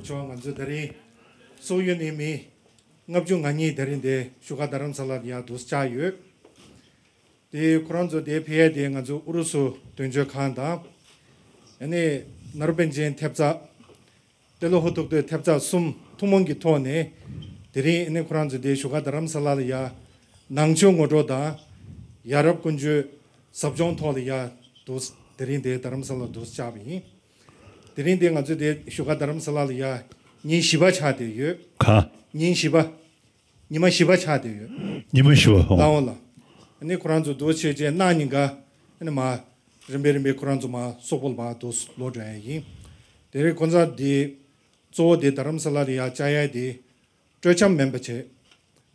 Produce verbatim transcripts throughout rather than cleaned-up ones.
ཆོག་ང་ཚོ་དེ་རིང་སོག་ཡུལ་ནས་མི་ལྔ་བཅུ་ང་གཉིས་དེ་རིང་དེ་བཞུགས་སྒར་རྡ་རམ་ས་ལ་ལ་ཡར་འདུག་བཅར་ཡོད། དེ་ཁོ་རང་ཚོ་དེ་ཕེབས་ཡས་དེ་ང་ཚོ་ཨུ་རུ་སུ་དོན་གཅོད་ཁང་དང་། ཨ་ནི་ནཱ་རོ་པན་ཅན་ཐེབས་རྩ། ཏེ་ལོ་ཧུ་ཐུག་ཏེ་ཐེབས་རྩ་གསུམ་ཐུན་མོང་གི་ཐོག་ནས་དེ་རིང་ཨ་ནི་ཁོ་རང་ཚོ་དེ་བཞུགས་སྒར་རྡ་རམ་ས་ལ་ལ་ཡར་ནང་ཆོས་ངོ་སྤྲོད་དང་ཡ་རབས་ཀུན་སྤྱོད་ཟབ་སྦྱོང་ཐོག་ལ་ཡར་འདུག་དེ་རིང་དེ་རྡ་རམ་ས་ལ་འདུག་བཅར་བ་ཡིན། དེ་རིང་དེ་ང་ཚོ་དེ་བཞུགས་སྒར་རྡ་རམ་ས་ལ་ལ་ཡར་ཉིན་བཞི་པ་ཆགས་བསྡད་ཡོད། ག་ཉིན་བཞི་པ། ཉི་མ་བཞི་པ་ཆགས་བསྡད་ཡོད། ཉི་མ་བཞི་པ། ལགས་འོང་ལགས། ཨ་ནི་ཁོ་རང་ཚོ་འདུག་བྱས་རྗེས་གནངས་ཉིན་ཀ་ཨ་ནི་མར་རིམ་པས་རིམ་པས་ཁོ་རང་ཚོ་མར་སོག་པོ་ལ་མར་འདུག་ལོག་འགྲོ་ཡ་ཡིན། དེ་རིང་ཁོ་ཚོ་དེ་གཙོ་བོ་དེ་རྡ་རམ་ས་ལ་ལ་ཡར་བཅར་ཡ་དེ་སྤྲོ་འཆམ་མིན་པ་བྱས།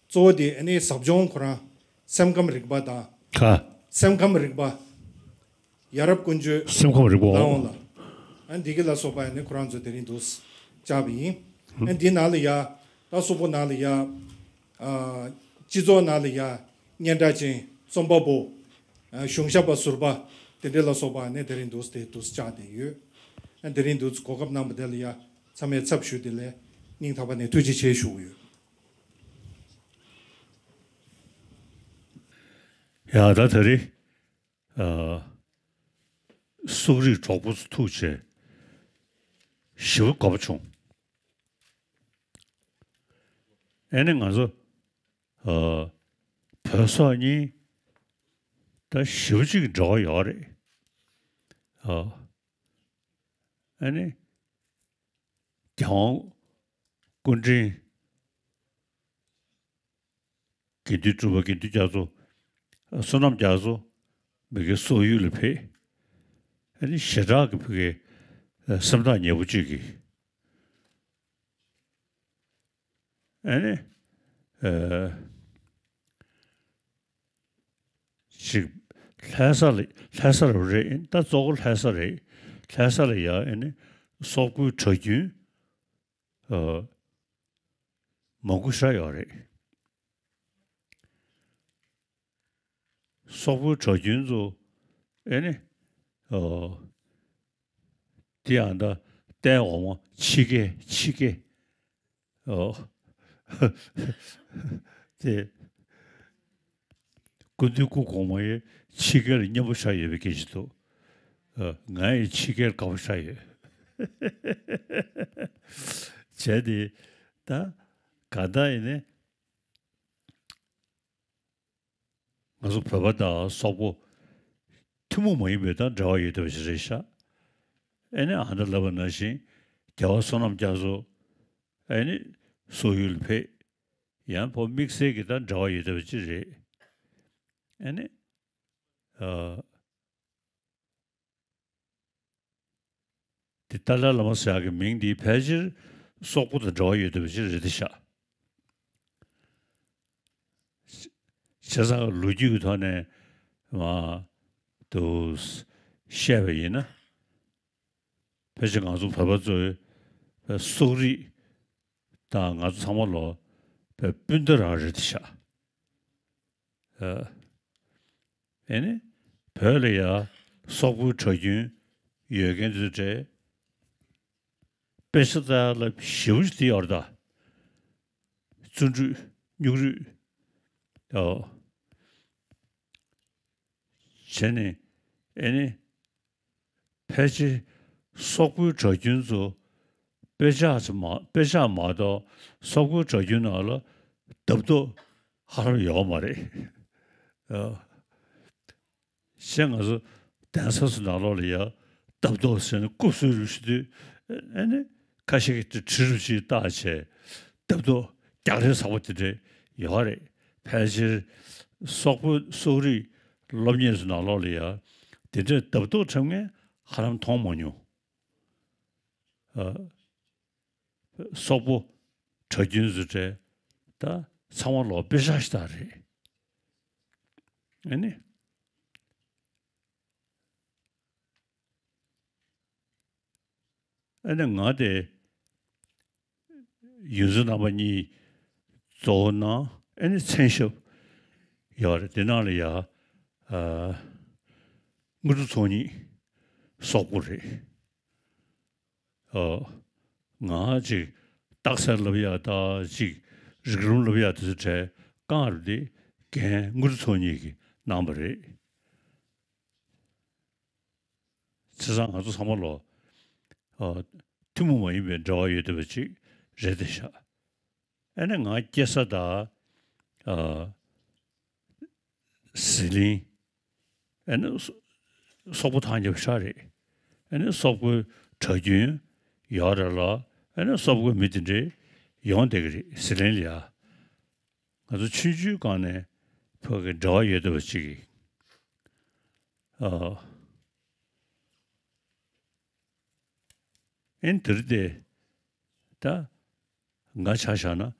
གཙོ་བོ་དེ་ཨ་ནི་ཟབ་སྦྱོང་ཁོ་རང་སེམས་ཁམས་རིག་པ་དང་། ག་སེམས་ཁམས་རིག་པ། ཡ་རབས་ཀུན་སྤྱོད། སེམས་ཁམས་རིག་པ། ལགས་འོང་ལགས། ཨ་འདི་གི་ལ་སོགས་པ་ཡང་ནི་ཁོ་རང་ཚོ་དེ་རིང་འདུག་བཅར་བ་ཡིན། ཨ་འདི་ནང་ལ་ཡ། ད་སོག་པོ་ནང་ལ་ཡ། ཨ་སྤྱི་ཚོགས་ནང་ལ་ཡ། སྙན་གྲགས་ཅན་རྩོམ་པ་པོ། ཨ་གཞུང་ཞབས་པ་ཟུར་པ། དེ་འདྲ་ལ་སོགས་པ་ནི་དེ་རིང་འདུག་དེ་འདུག་བཅར་བསྡད་ཡོད། ཨ་དེ་རིང་འདུག་གོ་སྐབས་གནང་བ་དེ་ལ་ཡ། ཚང་མས་ཚབ་ཞུས་དེ་ལ་སྙིང་ཐག་པ་ནས་ཐུགས་རྗེ་ཆེ་ཞུ་གི་ཡོད། ཡ་ད་དེ་རིང་། ཨ། སོག་རིགས་གྲོགས་པོ་ཚོ་ཐུག་བྱས་ཞེ་པོ་དགའ་པོ་བྱུང་། ཨེ་ནི་ང་ཚོ་ཨ། བོད་སོག་གཉིས་ད་ཞེ་པོ་ཅིག་འབྲེལ་བ་ཡོད་རེད། ཨ། ཨེ་ནི་རྒྱལ་དབང་སྐུ་ཕྲེང་དགེ་འདུན་གྲུབ་པ་དགེ་འདུན་རྒྱ་མཚོ། བསོད་ནམས་རྒྱ་མཚོ། མི་དགེ་སོག་ཡུལ་ལ་ཕེབས། ཨ་ནི་ཞེ་དྲག་གི་ཕ་གི་སེམས་ཐག་ཉེ་པོ་གཅིག་གིས། ཨ་ནི། ཨ། ཅིག་ལྷ་ས་ལ་ལྷ་ས་རུ་རེད། ད་གཙོ་བོ་ལྷ་ས་རེད། ལྷ་ས་ལ་ཡ་ཨ་ནི་སོག་པོའི་གྲྭ་རྒྱུན། ཨ། མང་པོ་ཞིག་ཡོད་རེད། སོག་པོའི་གྲྭ་རྒྱུན་ཚོ་ཨེ་ནི། ཨོ། དེ་ཡང་ད་ལྟའི་འོག་མ་ཕྱི་རྒྱལ་ཕྱི་རྒྱལ། ཨོ། དེ། སྐུ་མདུན་སྐུ་གོང་མ་ཡིས་ཕྱི་རྒྱལ་ལ་མཉེས་པོ་ཆགས་ཡོད་པའི་སྐད་ཆ་འདུག་ཨ། ང་ཡི་ཕྱི་རྒྱལ་དགའ་པོ་ཆགས་ཡོད། བྱས་ཏེ་ད་ག་ད་ཡིན་ནའི་ང་ཚོ་བོད་པ་དང་སོག་པོ་ཐུན་མོང་མ་ཡིན་པའི་ད་འབྲེལ་བ་ཡོད་བསྡད་པ་ཞིག་རེད་ཤག་ཨེ་ནས་ཨ་མདའ་ལབ་པ་ནང་བཞིན་རྒྱལ་བ་བསོད་ནམས་རྒྱ་མཚོ་ཨེ་ནས་སོག་ཡུལ་ཕེབས། ཡང་བོད་དམིགས་བསལ་གྱི་ད་འབྲེལ་བ་ཡོད་བསྡད་པ་ཅིག་རེད། ཨེ་ནས་ཨ། འདི་ཏཱ་ལའི་བླ་མ་ཟེར་ཡག་གི་མིང་འདི་ཕལ་ཆེར་སོག་པོ་དང་འབྲེལ་བ་ཡོད་བསྡད་པ་ཅིག་རེད་དེ་ཤག་བྱས་ཙང་ལོ་རྒྱུས་ཀྱི་ཐོག་ནས་མ་དུ་བཤད་པ་ཡིན་ན། ཕལ་ཆེར་ང་ཚོ་བོད་པ་ཚོ་བས་སོག་རིགས་དང་ང་ཚོ་ཚང་མ་ལོ་བས་སྤུན་ཟླ་རང་རེད་ཤག་ཨ་ནི་བོད་ལ་ཡ་སོག་པོའི་གྲྭ་རྒྱུན་ཡོད་མཁན་དེ་ཚོ་གྲས་དཔེ་ཆ་ལྟ་ཡག་ལ་ཞེ་པོ་ཅིག་དེ་ཡོད་རེད་ད། བརྩོན་འགྲུས་སྨྱུག་རུས། ཨོ། བྱས་ནས་ཨེ་ནི། ཕལ་ཆེར་སོག་པོའི་གྲྭ་རྒྱུན་ཚོ་དཔེ་ཆ་ཚོ་མ་དཔེ་ཆ་མ་གཏོགས་སོག་པོའི་གྲྭ་རྒྱུན་ནང་ལ་རྡབ་རྡོ་ཧ་ལམ་ཡོད་མ་རེད། ཨ། གཞན་ང་ཚོ་གདན་ས་ཚོ་ནང་ལོགས་ལ་ཡ་རྡབ་རྡོ་ཟེར་ནས་རྐུབ་བཟོས་རུ་ཞུ་དུས་ཨེ་ནི་ཁ་ཤས་ཀྱིས་གྲི་རུ་ཅིག་བཏགས་བྱས་རྡབ་རྡོ་རྒྱག་རེས་ཚ་པོ་དེ་འདྲས་ཡོད་རེད། ཕལ་ཆེར་སོག་པོ་སོག་རིགས་སློབ་གཉེར་ཚོ་ནང་ལོགས་ལ་ཡ་དེ་འདྲས་རྡབ་རྡོ་འཁྲབ་མཁན་ཧ་ལམ་མཐོང་མ་མྱོང་། ཨ། སོག་པོ་གྲྭ་རྒྱུན་ཚོ་གྲས་ད་ཚང་མ་ལོ་དཔེ་ཆ་ཞིག་ད་རེད། ཨ་ནི། ཨ་ནི་ང་དེ་ཡོངས་འཛིན་རྣམ་པ་གཉིས་གཙོ་བོ་གནང་། ཨ་ནི་མཚན་ཞབས་ཡོད་རེད། དེ་ནང་ལ་ཡ་ཨ་དངོས་གྲུབ་ཚོགས་གཉིས་སོག་པོ་རེད། ཨ། ང་ཅིག་རྟགས་གསལ་ལབ་ཡག་དང་ཅིག་རིགས་ལམ་ལབ་ཡག་དེ་ཚོ་གྲས་རྐང་རུ་དེ་རྒན་དངུལ་ཚོ་གཉིས་ཀྱིས་གནང་པ་རེད། བྱས་ཙང་ང་ཚོ་ཚང་མ་ལོ་ཨ་ཐུན་མོང་མ་ཡིན་པའི་འབྲེལ་བ་ཡོད་བསྡད་པ་ཅིག་རེད་བསྡད་ཤག་ཨ་ནི་ང་སྐྱེས་ས་དང་ཨ་ཟི་ལིང་། ཨ་ནི་སོ་སོག་པོ་ཐག་ཉེ་པོ་ཤག་རེད། ཨ་ནི་སོག་པོའི་གྲྭ་རྒྱུན་ཡོད་རེད་ལ། ཨ་ནི་སོག་པོའི་མི་དེ་འདྲས་ཡོང་བསྡད་ཀྱི་རེད་ཟི་ལིང་ལ་ཡ། ང་ཚོ་ཆུང་ཆུང་སྒང་ནས་ཕ་གི་འབྲེལ་བ་ཡོད་བསྡད་པ་ཅིག་གིས། ཨ། ཨེ་འདིར་དེ་ད་ང་ཆ་བཞག་ན་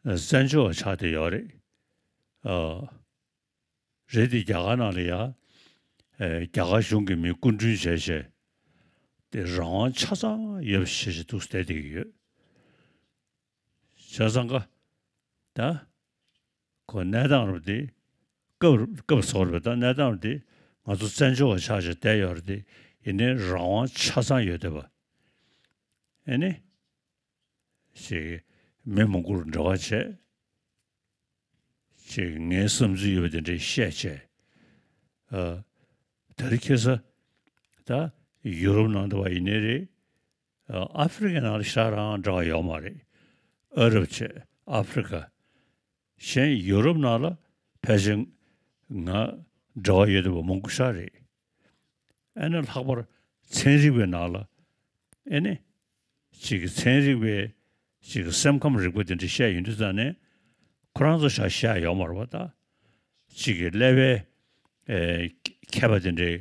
བཙན་བྱོལ་བ་ཆགས་བསྡད་ཡོད་རེད། ཨ། རེད་དེ་རྒྱ་གར་ནང་ལ་ཡ། ཨེ་རྒྱ་གར་གཞུང་གི་མི་སྐུ་མགྲོན་བྱས་བྱས། དེ་རང་དབང་ཆ་ཚང་ཡོད་པ་བྱས་བྱས་འདུག་བསྡད་བསྡད་ཀྱི་ཡོད། བྱས་ཙང་ཀ་ད། ཁོ་གནས་སྟངས་རབ་དེ། སྐབས་སྐབས་སོགས་རེད་པ། ད་གནས་སྟངས་རབ་དེ་ང་ཚོ་བཙན་བྱོལ་བ་ཆགས་བྱས་བསྡད་ཡོད་རེད་དེ། ཡིན་ནའི་རང་དབང་ཆ་ཚང་ཡོད་བསྡད་པ། ཨེ་ནི། ཞིག་མི་མང་པོར་འབྲེལ་བ་བྱས། ཅིག་ངའི་བསམ་ཚུལ་ཡོད་པ་དེ་འདྲ་བཤད་བྱས། ཨ། ད་རེས་ཁ་སང་ད་ཡུ་རོབ་ནང་དུ་བ་ཡིན་ནའི་རེད། ཨ་ཨ་ཧྥེ་རི་ཀའི་ནང་ལ་ཤ་རང་འདྲ་བ་ཡོད་མ་རེད། ཨ་རབ་བྱས་ཨ་ཧྥེ་རི་ཀ། གཞན་ཡུ་རོབ་ནང་ལ་ཕལ་ཆེར་ང་འདྲ་བ་ཡོད་བསྡད་པ་མང་པོ་ཤག་རེད། ཨ་ནི་ལྷག་པར་ཚན་རིག་པའི་ནང་ལ་ཨ་ནི་ཅིག་གི་ཚན་རིག་པའི་ཅིག་གི་སེམས་ཁམས་རིག་པ་དེ་འདྲ་བཤད་ཡོང་དུས་ཙང་ནས་ཁོ་རང་ཚོ་ཞག་བཤད་ཡོད་མ་རེད་པ། ད་ཅིག་གི་ཀླད་པའི་ཨེ་མཁས་པ་དེ་འདྲའི་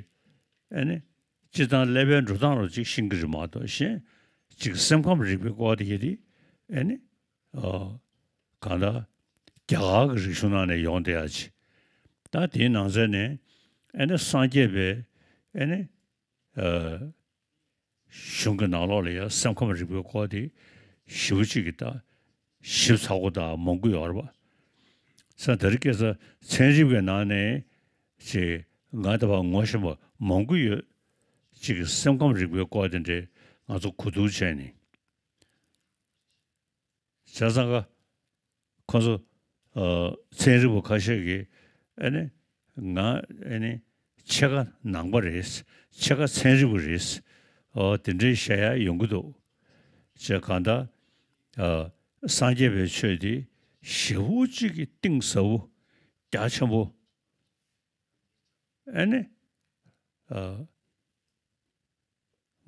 ཨ་ནི་སྤྱིར་བཏང་ཀླད་པའི་འགྲོ་སྟངས་ལ་ཅིག་ཤེས་ཀྱི་རེད་མ་གཏོགས། གཞན་ཅིག་སེམས་ཁམས་རིག་པའི་སྐོར་དེ་གི་དེ་ཨ་ནི། ཨ། གང་ལྟར་རྒྱ་གར་གྱི་རིག་གཞུང་ནང་ནས་ཡོང་བསྡད་ཡ་ཅིག་ད་དེའི་ནང་ཚན་ནས་ཨ་ནི་སངས་རྒྱས་པའི་ཨ་ནི། ཨ། གཞུང་གི་ནང་ལོགས་ལ་ཡང་སེམས་ཁམས་རིག་པའི་སྐོར་དེ་ཞེ་པོ་ཅིག་གི་ད་ཞིབ་ཚགས་པོ་དང་མང་པོ་ཡོད་རེད་པ། ས་དེ་རིང་ཁ་སང་ཚན་རིག་པའི་ནང་ནས་ཅིག་ང་ད་བར་ངོ་ཤེས་པ་མང་པོ་ཡོད། ཅིག་གི་སེམས་ཁམས་རིག་པའི་སྐོར་དེ་འདྲའི་ང་ཚོ་གོ་བསྡུར་བྱས་ནས། བྱས་ཙང་ཀ་ཁོ་ཚོ་ཨ་ཚན་རིག་པ་ཁ་ཤས་ཀྱིས་ཨ་ནི་ང་ཨ་ནི་ཕྱེད་ཀ་ནང་པ་རེད། ཕྱེད་ཀ་ཚན་རིག་པ་རེད། ཨོ་དེ་འདྲའི་བཤད་ཡ་ཡོང་གི་འདུག་བྱས་གང་ལྟར་ཨ་སངས་རྒྱས་པའི་ཆོས་དེ་ཞེ་པོ་ཅིག་གི་གཏིང་ཟབ་པོ་རྒྱ་ཆེན་པོ། ཨ་ནི་ཨ་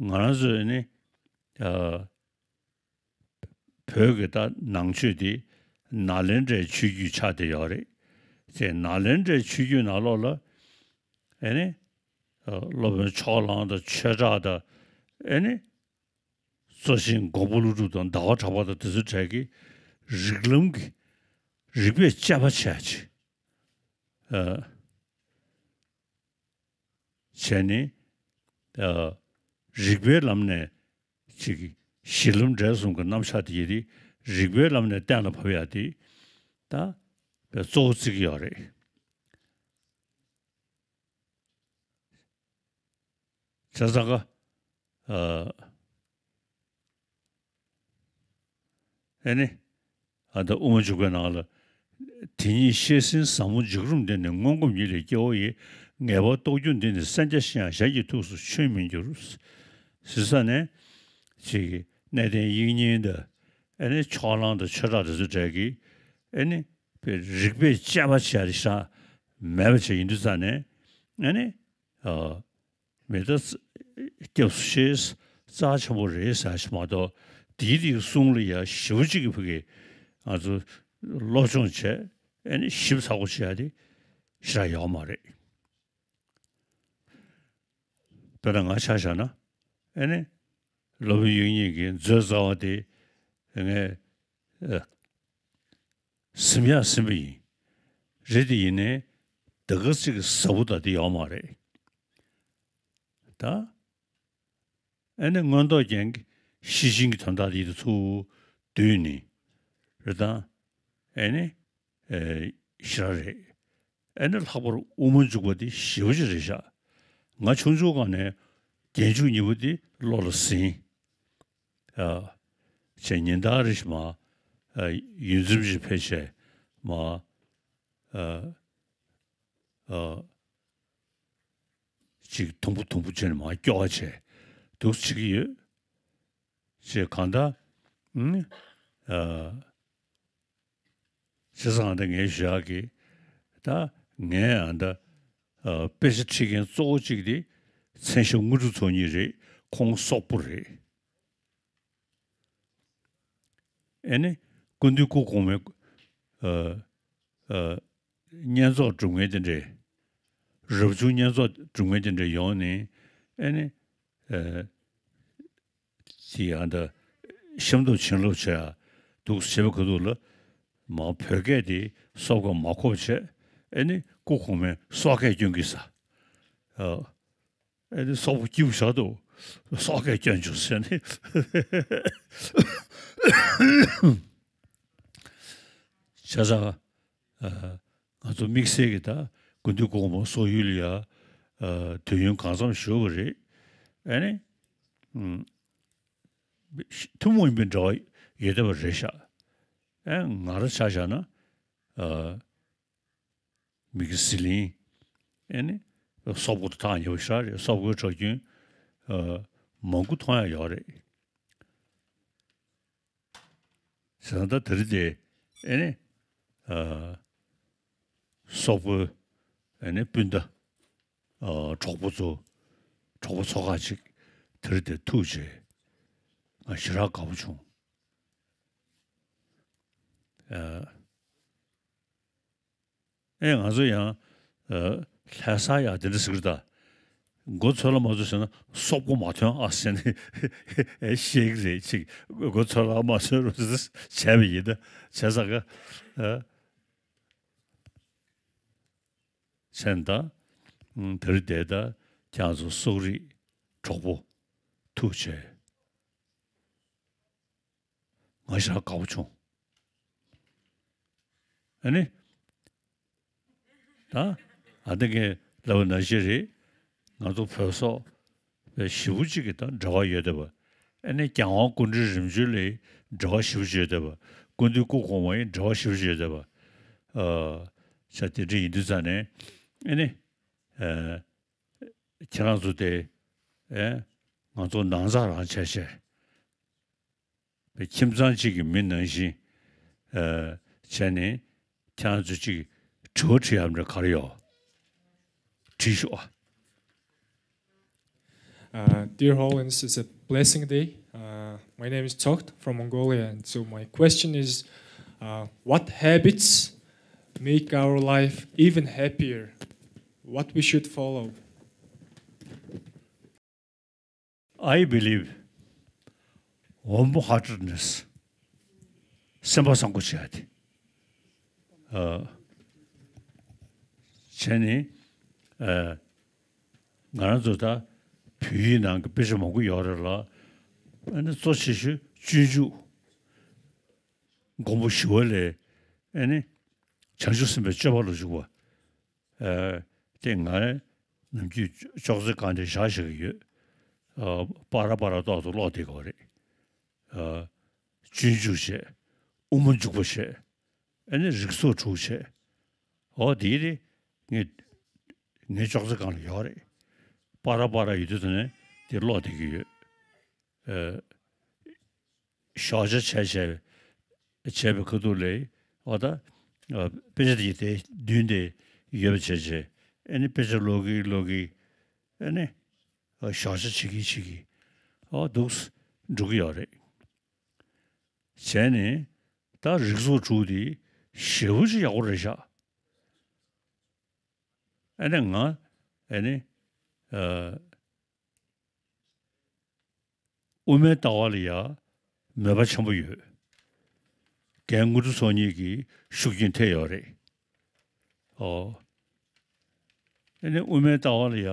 ང་རང་ཚོས་ནི་ཨ་བོད་ཀྱི་ད་ནང་ཆོས་དེ་ནཱ་ལེནྡྲའི་ཆོས་བརྒྱུད་ཆགས་བསྡད་ཡོད་རེད། དེ་ནཱ་ལེནྡྲའི་ཆོས་བརྒྱུད་ནང་ལོགས་ལ་ཨ་ནི་ཨ་སློབ་དཔོན་ཕྱོགས་གླང་དང་ཆོས་གྲགས་དང་ཨ་ནི་གཙོ་ཆེན་མགོན་པོ་ཀླུ་སྒྲུབ་དང་ཟླ་བ་གྲགས་པ་དང་དེ་ཚོའི་གྲས་ཀྱིས་རིགས་ལམ་གྱི་རིགས་པས་དཔྱད་པ་བྱས་ཅིག་ཨ། བྱས་ནས་ཨ་རིགས་པའི་ལམ་ནས་ཅིག་གཞི་ལམ་འབྲས་གསུམ་གྱི་རྣམ་གཞག་དེ་ཡི་རིགས་པའི་ལམ་ནས་གཏན་ལ་ཕབ་ཡ་དེ་ད་གཙོ་བོ་བརྩི་གི་ཡོད་རེད། བྱས་ཙང་ཀ་ཨ་ཨ་ནི། ཨ་ད་དབུ་མ་འཇུག་པའི་ནང་ལ། དེ་ཉིད་ཤེས་ཟིན་ཟབ་མོ་འཇུག་རུམ་འདི་ནི། སྔོན་གོམས་ཉིད་ལས་སྐྱེ་བོ་ཡི། ངེས་པར་རྟོགས་རྒྱུ་འདི་ནི། སེམས་རྒྱ་ཆེ་ཡང་གཞན་གྱི་ཐུགས་སུ་ཆུད་མི་འགྱུར། ཟེར་ས་ནས་ཅིག་གནས་བརྟན་དབྱིག་གཉེན་དང་ཨ་ནི་ཕྱོགས་གླང་དང་ཆོས་གྲགས་དེ་ཚོ་གྲས་ཀྱིས་ཨ་ནི་རིགས་པས་དཔྱད་པ་བྱས་ཏེ་ཤ་མེད་པ་བྱས་ཡིན་དུས་ཙང་ནས་ཨ་ནི་ཨ། མི་ད་སྐྱབས་སུ་མཆི། རྩ་ཆེན་པོ་རེད་ཟེར་ཞིག་མ་གཏོགས། དེའི་དེའི་གསུང་ལ་ཡ་ཞེ་པོ་ཅིག་གི་ཕ་གི་ང་ཚོ་སློབ་སྦྱོང་བྱས་ཨ་ནི་ཞིབ་ཚགས་པོ་བྱེད་ཡ་དེ་ཞེ་དྲག་ཡོད་མ་རེད། དཔེར་ན་ང་ཆ་བཞག་ན་ཨ་ནི་སློབ་དཔོན་དབྱིག་གཉེན་གྱི་མཛོད་རྩ་བ་དེ་ངས་ཨ། ཟིན་ཡག་ཟིན་པ་ཡིན། རེད་དེ་ཡིན་ནའི་ད་ག་ཅིག་གི་ཟབ་པོ་ད་དེ་ཡོད་མ་རེད། ད་ཨ་ནི་མངོན་རྟོགས་རྒྱན་གྱི་ཤེར་ཕྱིན་གྱི་དོན་དག་དེ་ཡིད་དུ་ཚུར་བསྡུས་ནས་རེད་ད། ཨ་ནི་ཨེ་ཞེ་དྲག་རེད། ཨ་ནི་ལྷག་པར་དབུ་མ་འཇུག་པ་དེ་ཞེ་པོ་ཅིག་རེད་ཤག་ང་ཆུང་ཆུང་སྒང་ནས་རྒྱན་འཇུག་གཉིས་པོ་དེ་བློ་ལ་ཟིན། ཨ། བྱས་ཉིན་ལྟར་རེ་བཞིན་མར་ཨ་ཡུལ་འཛོམས་ཤིག་ཕེབས་བྱས་མར་ཨ་ཨ་ཅིག་དུམ་བུ་དུམ་བུ་བྱས་ནས་མར་སྐྱོར་བ་བྱས་འདུག་བྱེད་ཀྱི་ཡོད། ཅེས་གང་ལྟར་ཨ་བྱས་ཙང་ད་ངས་ཞུ་ཡག་གི་ད་ངས་ཨ་ད་ཨ་དཔེ་ཆ་ཁྲིད་མཁན་གཙོ་བོ་གཅིག་དེ་མཚན་ཞབས་དངོས་གྲུབ་ཚོགས་གཉིས་རེད། ཁོང་སོག་པོ་རེད། ཨེ་ནི་སྐུ་མདུན་སྐུ་གོང་མའི་ཨ་ཨ་བསྙེན་རྫོགས་སྒྲུབ་མཁན་དེ་འདྲས། རབ་བྱུང་བསྙེན་རྫོགས་སྒྲུབ་མཁན་དེ་འདྲས་ཡོང་ནས་ཨེ་ནི་ཨ་དེ་ཡང་ད་ཤམ་ཐབས་བྱིན་རླབས་བྱས་ཡ་འདུག་ཟེར་བའི་ཁ་ཐུག་ལ་མ་བོད་སྐད་དེ་སོག་པོས་མ་གོ་བ་བྱས། ཨེ་ནི་སྐུ་གོང་མས་སོག་སྐད་སྐྱོན་གྱི་ས། ཨ་ཨེ་ནི་སོག་པོ་སྐྱིད་པོ་བཞག་འདུག་སོག་སྐད་སྐྱོན་བྱུང་ཟེར་ནས། བྱས་ཙང་ཨ་ང་ཚོ་དམིགས་བསལ་གྱི་ད་སྐུ་མདུན་སྐུ་གོང་མ་སོག་ཡུལ་ལ་ཡ་ཨ་དུས་ཡུན་གང་འཚམ་བཞུགས་པ་རེད། ཨ་ནི་ཨུམ་ཐུན་མོང་ཡིན་པའི་འབྲེལ་བ་ཡོད་བསྡད་པ་རེད་ཤག་ཨ་ང་རང་ཆ་བཞག་ན་ཨ་མི་གི་ཟི་ལིང་ཨ་ནི་སོག་པོ་དང་ཐག་ཉེ་བ་ཞེ་དྲག་རེད། སོག་པོའི་ཁྲག་རྒྱུན་ཨ་མང་པོ་མཐོང་ཡ་ཡོད་རེད། བྱས་ཙང་ད་དེ་རིང་དེ་ཨེ་ནི་ཨ་སོག་པོའི་ཨེ་ནི་སྤུན་ཟླ་ཨ་གྲོགས་པོ་ཚོ་གྲོགས་པོ་ཚོ་ཁག་ཅིག་དེ་རིང་དེ་ཐུག་བྱས་ང་ཞེ་དྲག་དགའ་པོ་བྱུང་། ཨ། ཨེ་ང་ཚོ་ཡང་ཨ་ལྷ་ས་ཡ་དེ་འདྲ་ཟེར་གི་རེད་ད། མགོ་ཚོས་ལ་མ་ཚོས་ཟེར་ན་སོག་པོ་མ་ཐོན་ཨ་ཟེར་ནས་ཨེ་བཤད་གི་རེད། ཅིག་མགོ་ཚོས་ལ་མ་ཚོས་རོགས་ཟེར་བྱས་པ་ཡིན་ད། བྱས་ཙང་ཀ་ཨ་བྱས་ད་ཨ་དེ་རིང་དེ་ད་ཁྱེད་ཚོ་སོག་རིགས་གྲོགས་པོ་ཐུག་བྱས། ང་ཞེ་དྲག་དགའ་པོ་བྱུང་། ཨ་ནི། ད། ཨ་ནི་ངས་ལབ་པ་ནང་བཞིན་རེད། ང་ཚོ་བོད་སོག་པའི་ཞེ་པོ་ཅིག་གི་ད་འབྲེལ་བ་ཡོད་བསྡད་པ། ཨ་ནི་རྒྱལ་དབང་སྐུ་ཕྲེང་རིམ་བྱོན་ལ་འབྲེལ་བ་ཞེ་པོ་ཅིག་ཡོད་བསྡད་པ། སྐུ་མདུན་སྐུ་གོང་མ་ཡི་འབྲེལ་བ་ཞེ་པོ་ཅིག་ཡོད་བསྡད་པ། ཨ། ས་དེ་འདྲ་ཡིན་དུས་ཙང་ནས། ཨ་ནི། ཨ། ཁྱེད་རང་ཚོ་དེ། ཨེ། ང་ཚོ་ནང་ཚགས་རང་བྱས་བྱས། པའི་ཁྱིམ་ཚང་གཅིག་གི་མི་ནང་བཞིན། ཨ། བྱས་ནས་ཁྱེད་རང་ཚོ་གཅིག་དྲི་བ་དྲི་ཡག་འདྲ་ག་རེ་ཡོད། དྲིས་ཤོག་ཨ། Uh, dear Holiness, it's a blessing day. Uh, my name is Toht from Mongolia, and so my question is, uh, what habits make our life even happier? What we should follow? I believe warm heartedness. སེམས་པ་བཟང་པོ་བྱེད་ཡ་དེ། ཨ། བྱས་ནས། ཨ། ང་རང་ཚོ་ད་བོད་ཡིག་ནང་གི་དཔེ་ཆ་མང་པོ་ཡོད་རེད་ལ། ཨ་ནི་གཙོ་ཆེ་ཤོས་སྤྱོད་འཇུག་མགོན་པོ་ཞི་བ་ལྷས། ཨ་ནི་བྱང་ཆུབ་སེམས་དཔའི་སྤྱོད་པ་ལ་འཇུག་པ། ཨ། དེ་ང་ནམ་རྒྱུན་ཅོག་ཙེ་སྒང་དེ་བཞག་བཞག་གི་ཡོད། ཨ། པ་ར་པ་ར་ཏོག་ཏོག་ཀློག་བསྡད་ཀྱི་ཡོད་རེད། ཨ། སྤྱོད་འཇུག་བྱས། དབུ་མ་འཇུག་པ་བྱས། ཨ་ནི་རིགས་ཚོགས་དྲུག་བྱས། འོ་དེ་རེད། ངས་ངའི་ཅོག་ཙེ་སྒང་ལ་ཡོད་རེད། པ་ར་པ་ར་ཡོད་དུས་ད་ནས་དེ་ཀློག་བསྡད་ཀྱི་ཡོད། ཨ། ཞོགས་ཇ་བྱས་བྱས་བྱས་པའི་ཁ་ཐུག་ལ་འོ་ད། ཨ། དཔེ་ཆ་དེ་དེ་མདུན་དེ་ཡོད་པ་བྱས་བྱས། ཨ་ནི་དཔེ་ཆ་ཀློག་གི་ཀློག་གི། ཨ་ནི། ཨ། ཞོགས་ཇ་བྱེད་ཀྱི་བྱེད་ཀྱི། འོ་འདུག་འགྲོ་གི་ཡོད་རེད། བྱས་ནས་ད་རིགས་ཚོགས་དྲུག་དེ་ཞེ་པོ་ཅིག་ཡག་པོ་རེད་ཤག་ཨ་ནི་ང་། ཨ་ནི། ཨ། དབུ་མའི་ལྟ་བ་ལ་ཡ་མོས་པ་ཆེན་པོ་ཡོད། རྒན་དངོས་གྲུབ་ཚོགས་གཉིས་ཀྱི་ཤུགས་རྐྱེན་ཐེབས་ཡོད་རེད། ཨོ། ཨ་ནི་དབུ་མའི་ལྟ་བ་ལ་ཡ་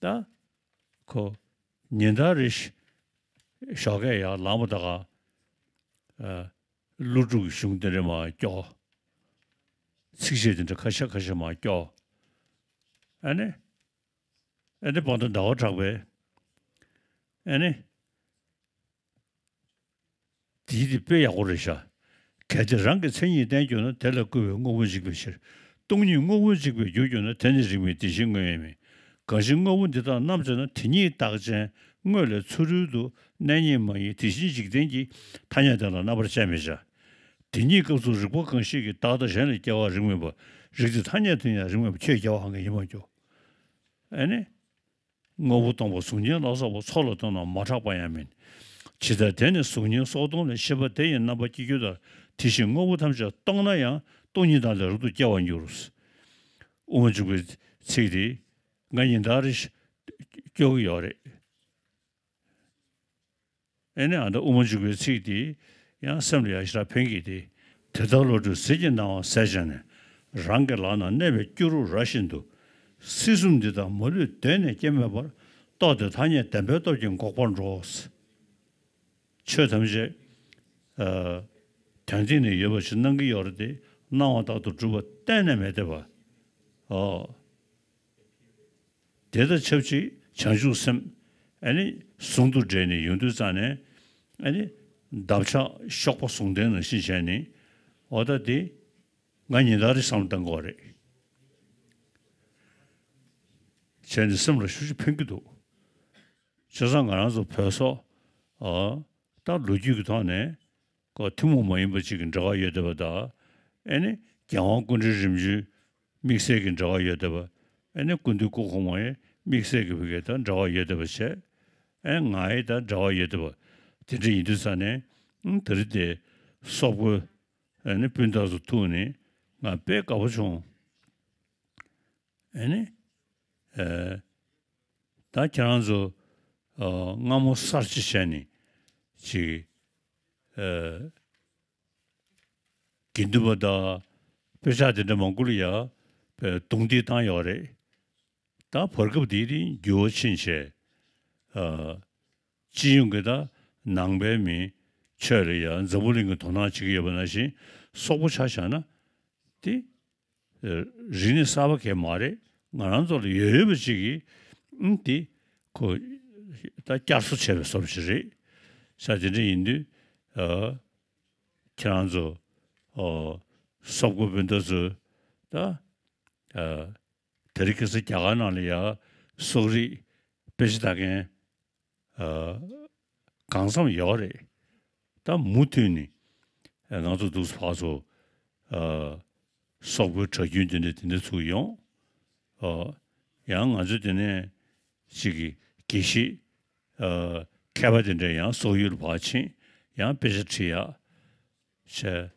ད་ཁོ་ཉིན་ལྟར་རེ་ཞིག་ཞོགས་ཀས་ཡར་ལངས་པ་ད་ག་ཨ། ཀླུ་སྒྲུབ་ཀྱི་གཞུང་དེ་འདྲ་མར་སྐྱོར། ཚིགས་བཅད་དེ་འདྲ་ཁ་ཤས་ཁ་ཤས་མར་སྐྱོར། ཨ་ནི། ཨ་ནི་དཔང་རྟགས་ཟླ་བ་གྲགས་པས། ཨ་ནི། དེའི་དེ་དཔེ་ཡག་པོ་རེད་ཤག་གལ་ཏེ་རང་གི་མཚན་ཉིད་བསྟན་གྱུར་ན། དེ་ལ་བསྐུལ་བའི་དངོས་པོ་འཇིག་པའི་ཕྱིར། སྟོང་ཉིད་དངོས་པོ་འཇིག་པར་འགྱུར་གྱུར་ན། དེ་ནི་རིགས་མེད་བདེན་བཞིའི་དངོས་ཡོད་མིན། གང་ཞིག་དངོས་པོ་འདི་དག་རྣམ་དཔྱད་ན། དེ་ཉིད་རྟག་ཅན་དངོས་ལས་ཚུ་རོལ་དུ། གནས་རྙེད་མ་ཡིན་དེ་བཞིན་འཇིག་རྟེན་གྱི། ཐ་སྙད་དེ་ལ་རྣམ་པར་དཔྱད་མི་བྱ། དེ་ཉིད་སྐབས་སུ་རིག་པ་གང་ཞིག་གིས། བདག་དང་གཞན་ལས་སྐྱེ་བ་རིགས་མེད་པ། རིགས་དེ་ཐ་སྙད་དུ་ཡང་རིགས་མེད་པ། ཁྱོད་སྐྱེ་བ་གང་གིས་ཡིད་མ་སྐྱོ། ཨ་ནི། དངོས་པོ་སྟོང་པ་གཟུགས་བརྙན་ལ་སོགས་པ། ཚོགས་ལ་ལྟོས་ན་མ་གྲགས་པ་ཡང་མིན། ཇི་ལྟར་དེ་ནི་གཟུགས་བརྙན་སོགས་སྟོང་ལས། ཤེས་པ་དེ་ཡི་རྣམ་པ་སྐྱེ་འགྱུར་ལྟར། དེ་བཞིན་དངོས་པོ་ཐམས་ཅད་སྟོང་ན་ཡང་། སྟོང་ཉིད་དག་ལས་རབ་ཏུ་སྐྱེ་བར་འགྱུར། དབུ་མ་འཇུག་པའི་ཚིག་དེ་ང་ཉིན་ལྟར་སྐྱོ་གི་ཡོད་རེད། ཨེ་ནི་ཨ་ད་དབུ་མ་འཇུག་པའི་ཚིག་དེ་ཡང་སེམས་ལ་ཡང་ཞེ་དྲག་ཕན་གྱི་དེ། དེ་ལྟར་བློ་གྲོས་ཟིལ་གྱིས་གནང་བ་ཟད་བྱས་ནས། རང་གི་ལག་ན་གནས་པའི་སྐྱུ་རུ་ར་བཞིན་དུ། སྲིད་གསུམ་འདི་དག་མ་ལུས་གདོད་ནས་སྐྱེ་མེད་པར། རྟོགས་ཏེ་ཐ་སྙད་བདེན་པའི་སྟོབས་ཀྱིས་འགོག་པར་འགྲོ། ཆོས་ཐམས་ཅད་ཨ་དོན་སྟེང་ནས་ཡོད་པ་ཞིག་སྣང་གི་ཡོད་རེད་དེ། སྣང་བ་ལྟར་དུ་གྲུབ་པ་གཏན་ནས་མེད་བསྡད་པ། ཨོ། དེ་དང་ཆབས་ཅིག་བྱང་ཆུབ་སེམས་ཨ་ནི་ཟུང་དུ་འབྲེལ་ནས་ཡོང་དུས་ཙང་ནས། ཨ་ནི་འདབ་ཆགས་གཤོག་པ་ཟུང་ལྡན་ནང་བཞིན་བྱས་ནས། འོ་ད་དེ་ང་ཉིན་ལྟར་རེ་བསམ་བློ་གཏང་དགོས་རེད། བྱས་ནས་སེམས་ལ་ཤུགས་ཆེ་ཕན་གྱི་འདུག་བྱས་ཙང་ང་རང་ཚོ་བོད་སོགས་ཨ་ད་ལོ་རྒྱུས་ཀྱི་ཐོག་ནས་ཁོ་ཐུན་མོང་མ་ཡིན་པ་ཅིག་གི་འབྲེལ་བ་ཡོད་བསྡད་པ་དང་། ཨ་ནི་རྒྱལ་དབང་སྐུ་ཕྲེང་རིམ་བྱོན་དམིགས་བསལ་གྱི་འབྲེལ་བ་ཡོད་བསྡད་པ། ཨ་ནི་སྐུ་མདུན་སྐུ་གོང་མ་ཡང་དམིགས་བསལ་གྱི་བོད་སྐད་དང་འབྲེལ་བ་ཡོད་བསྡད་པ་བྱས། ཨ་ང་ཡི་དང་འབྲེལ་བ་ཡོད་བསྡད་པ་དེ་འདྲ་ཡིན་དུས་ཙང་ནས། ཨང་དེ་རིང་དེ་སོག་པོ་ཨ་ནི་སྤུན་ཟླ་ཚོ་ཐུག་ནས་ང་དཔེ་དགའ་པོ་བྱུང་། ཨ་ནི་ཨ་ད་ཁྱེད་རང་ཚོ་ཨ་སྔ་མོ་གསར་བརྗེ་བྱས་ནས་ཅིག་ཨ་དགེ་འདུན་པ་དང་དཔེ་ཆ་དེ་འདྲ་མང་པོ་ལ་ཡ་དཔེ་རྡུང་རྡེག་བཏང་ཡོད་རེད། ད་བར་སྐབས་འདི་དེ་འགྱུར་བ་ཕྱིན་བྱས། ཨ་སྤྱི་ཡོངས་ཀྱི་ད་ནང་པའི་མི་ཆོས་ལ་ཡ་འཛམ་བུ་གླིང་གི་དོ་སྣང་བྱེད་ཀྱི་ཡོད་པ་ནང་བཞིན། སོག་པོ་ཆ་བཞག་ན་དེ་རིག་གནས་གསར་པ་གས་མ་རེད། ང་རང་ཚོ་ལ་ཡོད་ཡོད་པ་ཅིག་གིས་ཨང་དེ་ཁོ་ད་བསྐྱར་གསོ་བྱས་པའི་བཟོ་འདྲ་ཞིག་རེད། ས་དེ་འདྲ་ཡིན་དུས་ཨ་ཁྱེད་རང་ཚོ་ཨ་སོག་པོ་སྤུན་ཟླ་ཚོ་ད་ཨ་དེ་རིང་ཁ་སང་རྒྱ་གར་ནང་ལ་ཡ་སོག་རིགས་དཔེ་ཆ་ལྟ་མཁན་ཨ་གང་འཚམ་ཡོད་རེད། ད་མུ་མཐུད་ནས་ཨ་ང་ཚོ་འདུག་སེ་ཕར་ཚུར་ཨ་སོག་པོའི་གྲྭ་རྒྱུན་དེ་འདྲ་དེ་འདྲ་ཚུགས་ཡོང་། ཨ་ཡང་ང་ཚོ་དེ་ནས་ཅིག་གི་དགེ་བཤེས་ཨ་མཁས་པ་དེ་འདྲ་ཡང་སོག་ཡུལ་ལ་ཕར་ཕྱིན། ཡང་དཔེ་ཆ་ཁྲིད་ཡག་བྱས།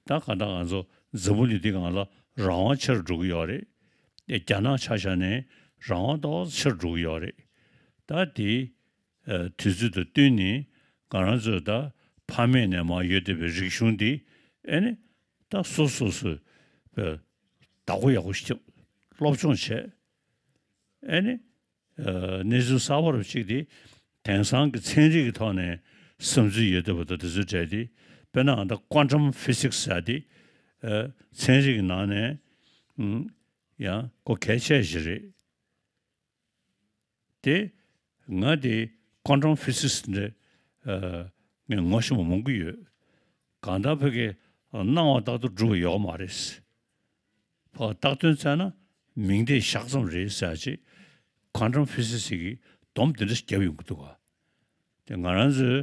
ད་གང་ལྟར་ང་ཚོ་འཛམ་བུ་གླིང་འདི་སྒང་ལ་རང་དབང་ཆེ་རུ་འགྲོ་གི་ཡོད་རེད། རྒྱ་ནག་ཆ་བཞག་ནས་རང་དབང་ཏོག་ཙམ་ཆེ་རུ་འགྲོ་གི་ཡོད་རེད། ད་དེ་ཨ་དུས་ཚོད་དང་བསྟུན་ནས་ང་རང་ཚོས་ད་ཕ་མེས་ནས་མར་ཡོད་བསྡད་པའི་རིག་གཞུང་འདི་ཨ་ནི་ད་སོ་སོ་སོས་ཨ་བདག་པོ་ཡག་པོ་ཞིག་སློབ་སྦྱོང་བྱས། ཨ་ནི་ཨ་གནས་ཚུལ་གསར་པ་རུ་གཅིག་དེ་དེང་སང་གི་ཚན་རིག་གི་ཐོག་ནས་བསམ་ཚུལ་ཡོད་བསྡད་པ་དང་དེ་ཚོ་འདྲ་དེ། དཔེར་ན་ཨ་ད་quantum physics ཟེར་དེ་ཨ་ཚན་རིག་གི་ནང་ནས་ཨུམ་ཡང་ཁོ་གལ་ཆེ་ཞིག་རེད། དེ་ང་དེ་quantum physics འདི་ཨ་ངས་ངོ་ཤེས་པ་མང་པོ་ཡོད། གང་ལྟར་བོད་ཀྱི་སྣང་བ་ལྟར་དུ་གྲུབ་པ་ཡོད་མ་རེད། ཕར་བཏགས་དོན་བཙལ་ན་མིང་བརྡས་བཞག་ཙམ་རེད་ཟེར་ཅིག quantum physics ཀྱིས་སྡོམ་དེ་འདྲ་ཞིག་བརྒྱབ་ཡོང་གི་འདུག་ག་དེ་ང་རང་ཚོའི་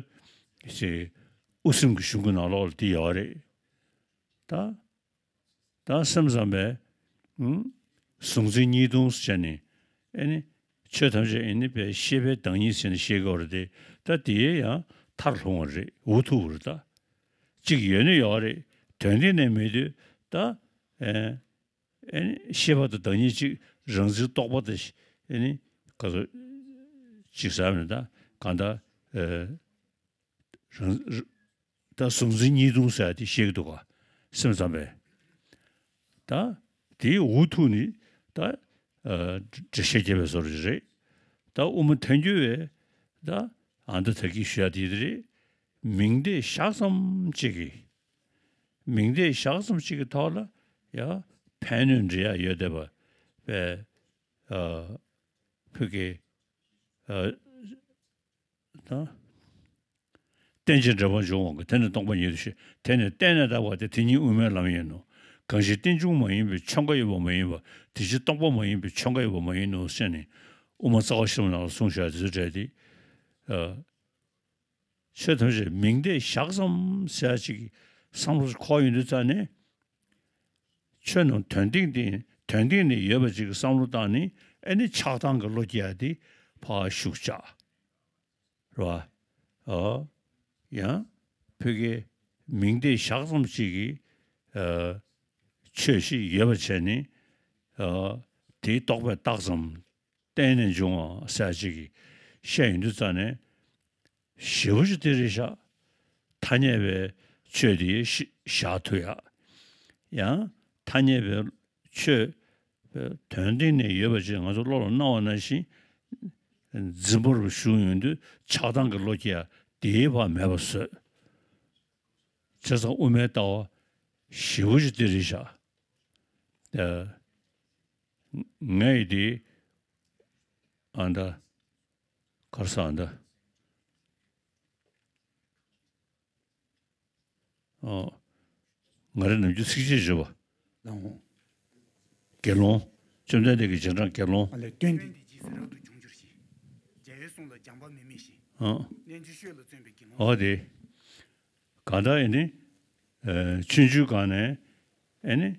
ཅིག་དབུ་སེམས་ཀྱི་གཞུང་གི་ནང་ལོགས་ལ་དེ་ཡོད་རེད། ད་ད་སེམས་ཙམ་པས་ཨུམ་གཟུང་འཛིན་གཉིས་སྟོང་ཟེར་ནས་ཨེ་ནི་ཆོས་ཐམས་ཅད་ཨེ་ནི་པའི་ཤེས་པའི་བདག་ཉིད་ཟེར་ནས་བཤད་ཀྱི་ཡོད་རེད་དེ། ད་དེ་ཡང་མཐར་ལྷུང་བ་རེད། འུ་ཐུག་པ་རེད། ད་གཅིག་ཡོད་ནི་ཡོད་རེད། དོན་དེ་ནས་མེད་དུས་ད་ཨེ་ཨེ་ནི་ཤེས་པ་དང་བདག་ཉིད་གཅིག་རང་འཛིན་རྟོག་པ་དང་ཨེ་ནི་ག་ཚོད་ཅིག་ཟེར་མིན་ད་གང་ལྟར་ཨེ་རང་རང་ད་གཟུང་འཛིན་གཉིས་སྟོང་ཟེར་ཡ་དེ་ཤེས་ཀྱི་འདུག་ག་སེམས་ཙམ་པས། ད་དེའི་འུ་ཐུག་ནི་ད་ཨ་འགྲེལ་བཤད་རྒྱབ་པའི་བཟོ་འདྲ་རེད། ད་དབུ་མ་ཐལ་འགྱུར་བས་ད་ཨ་ད་ད་གིན་ཞུ་ཡ་དེ་རེད། མིང་བརྡས་བཞག་ཙམ་གཅིག་གིས། མིང་བརྡས་བཞག་ཙམ་གཅིག་གི་ཐོག་ལ་ཡ་ཕན་གནོད་འདྲེས་ཡ་ཡོད་བསྡད་པ་བས། ཨ་བོད་ཀྱི་ཨ་ད་ རྟེན་ཅིང་འབྲེལ་པར་འབྱུང་བ་གི་དེ་ནི་སྟོང་པ་ཉིད་དུ་ཤེས། དེ་ནི་གཏན་ནས་དག་པ་སྟེ་དེ་ཉིད་དབུ་མའི་ལམ་ཡིན་ནོ། གང་ཞིག་རྟེན་འབྱུང་མ་ཡིན་པའི་ཆོས་འགའ་ཡོད་པ་མ་ཡིན་པ་དེ་ཕྱིར་སྟོང་པ་མ་ཡིན་པའི་ཆོས་འགའ་ཡོད་པ་མ་ཡིན་ནོ་ཞེས་ནས་དབུ་མ་རྩ་བ་ཤེས་རབ་ནང་ལ་གསུངས་བཞག་དེ་ཚོའི་གྲས་དེ། ཨ། ཆོས་ཐམས་ཅད་མིང་བརྡས་བཞག་ཙམ་ཟེར་ཡ་ཅིག་བསམ་བློ་འཁོར་ཡོང་དུས་ཙ་ནས། ཆོས་རྣམས་དོན་སྟེང་སྟེང་དོན་སྟེང་ནས་ཡོད་པ་ཅིག་གི་བསམ་བློ་བཏང་ནས་ཨ་ནི་ཆགས་སྡང་གི་བློ་སྐྱེ་ཡ་དེ་ཕར་ཤུགས་ཆག་རེད་བ། ཨོ། ཡང་ཕ་གིའི་མིང་བརྡས་བཞག་ཙམ་ཅིག་གིས་ཨ་ཆོས་ཤིག་ཡོད་པ་བྱས་ནས་ཨ་དེའི་རྟོག་པས་བཏགས་ཙམ། བརྟེན་ནས་འབྱུང་བ་ཟེར་ཅིག་གིས་བཤད་ཡོང་དུས་ཙ་ནས། ཞེ་པོ་ཅིག་དེ་རེད་ཤག་ཐ་སྙད་པའི་ཆོས་དེ་ཤི་བཞག་ཐུབ་ཡ། ཡང་ཐ་སྙད་པའི་ཆོས་དོན་སྟེང་ནས་ཡོད་པ་ཅིག་ང་ཚོ་བློ་ལ་སྣང་བ་ནང་བཞིན་འཛིན་པར་ཞུགས་ཡོང་དུས་ཆགས་སྡང་གི་བློ་སྐྱེ་ཡ་དེའི་བར་མེད་པ་བཟོས། བྱས་ཙང་དབུ་མའི་ལྟ་བ་ཞེ་པོ་ཅིག་དེ་རེད་ཤག་ཨ། ངས་དེ་ཨ་འདྲ། གར་ས་ཨ་འདྲ། ཨོ། ང་རའི་ནམ་རྒྱུན་ཚིགས་བཅད་བརྗོད་པ། ལའང་། དགེ་སློང་། བཅོམ་ལྡན་འདས་ཀྱི་རྗེས་འབྲང་དགེ་སློང་། ཨ་ལས་སྟོན་ཏེ། ཨ་ལས་ཇི་སྲིད་རབ་ཏུ་བྱུང་གྱུར་ཞིང་། རྒྱལ་བའི་གསུང་ལ་སྦྱངས་པ་མི་དམིགས་ཤིང་། ཨོ། རྣལ་འབྱོར་སྤྱོད་ལ་བརྩོན་པའི་དགེ་སློང་། ཨོ་དེ། གང་ལྟར་ཨེ་ནི། ཨ་ཆུང་ཆུང་སྒང་ནས་ཨེ་ནི།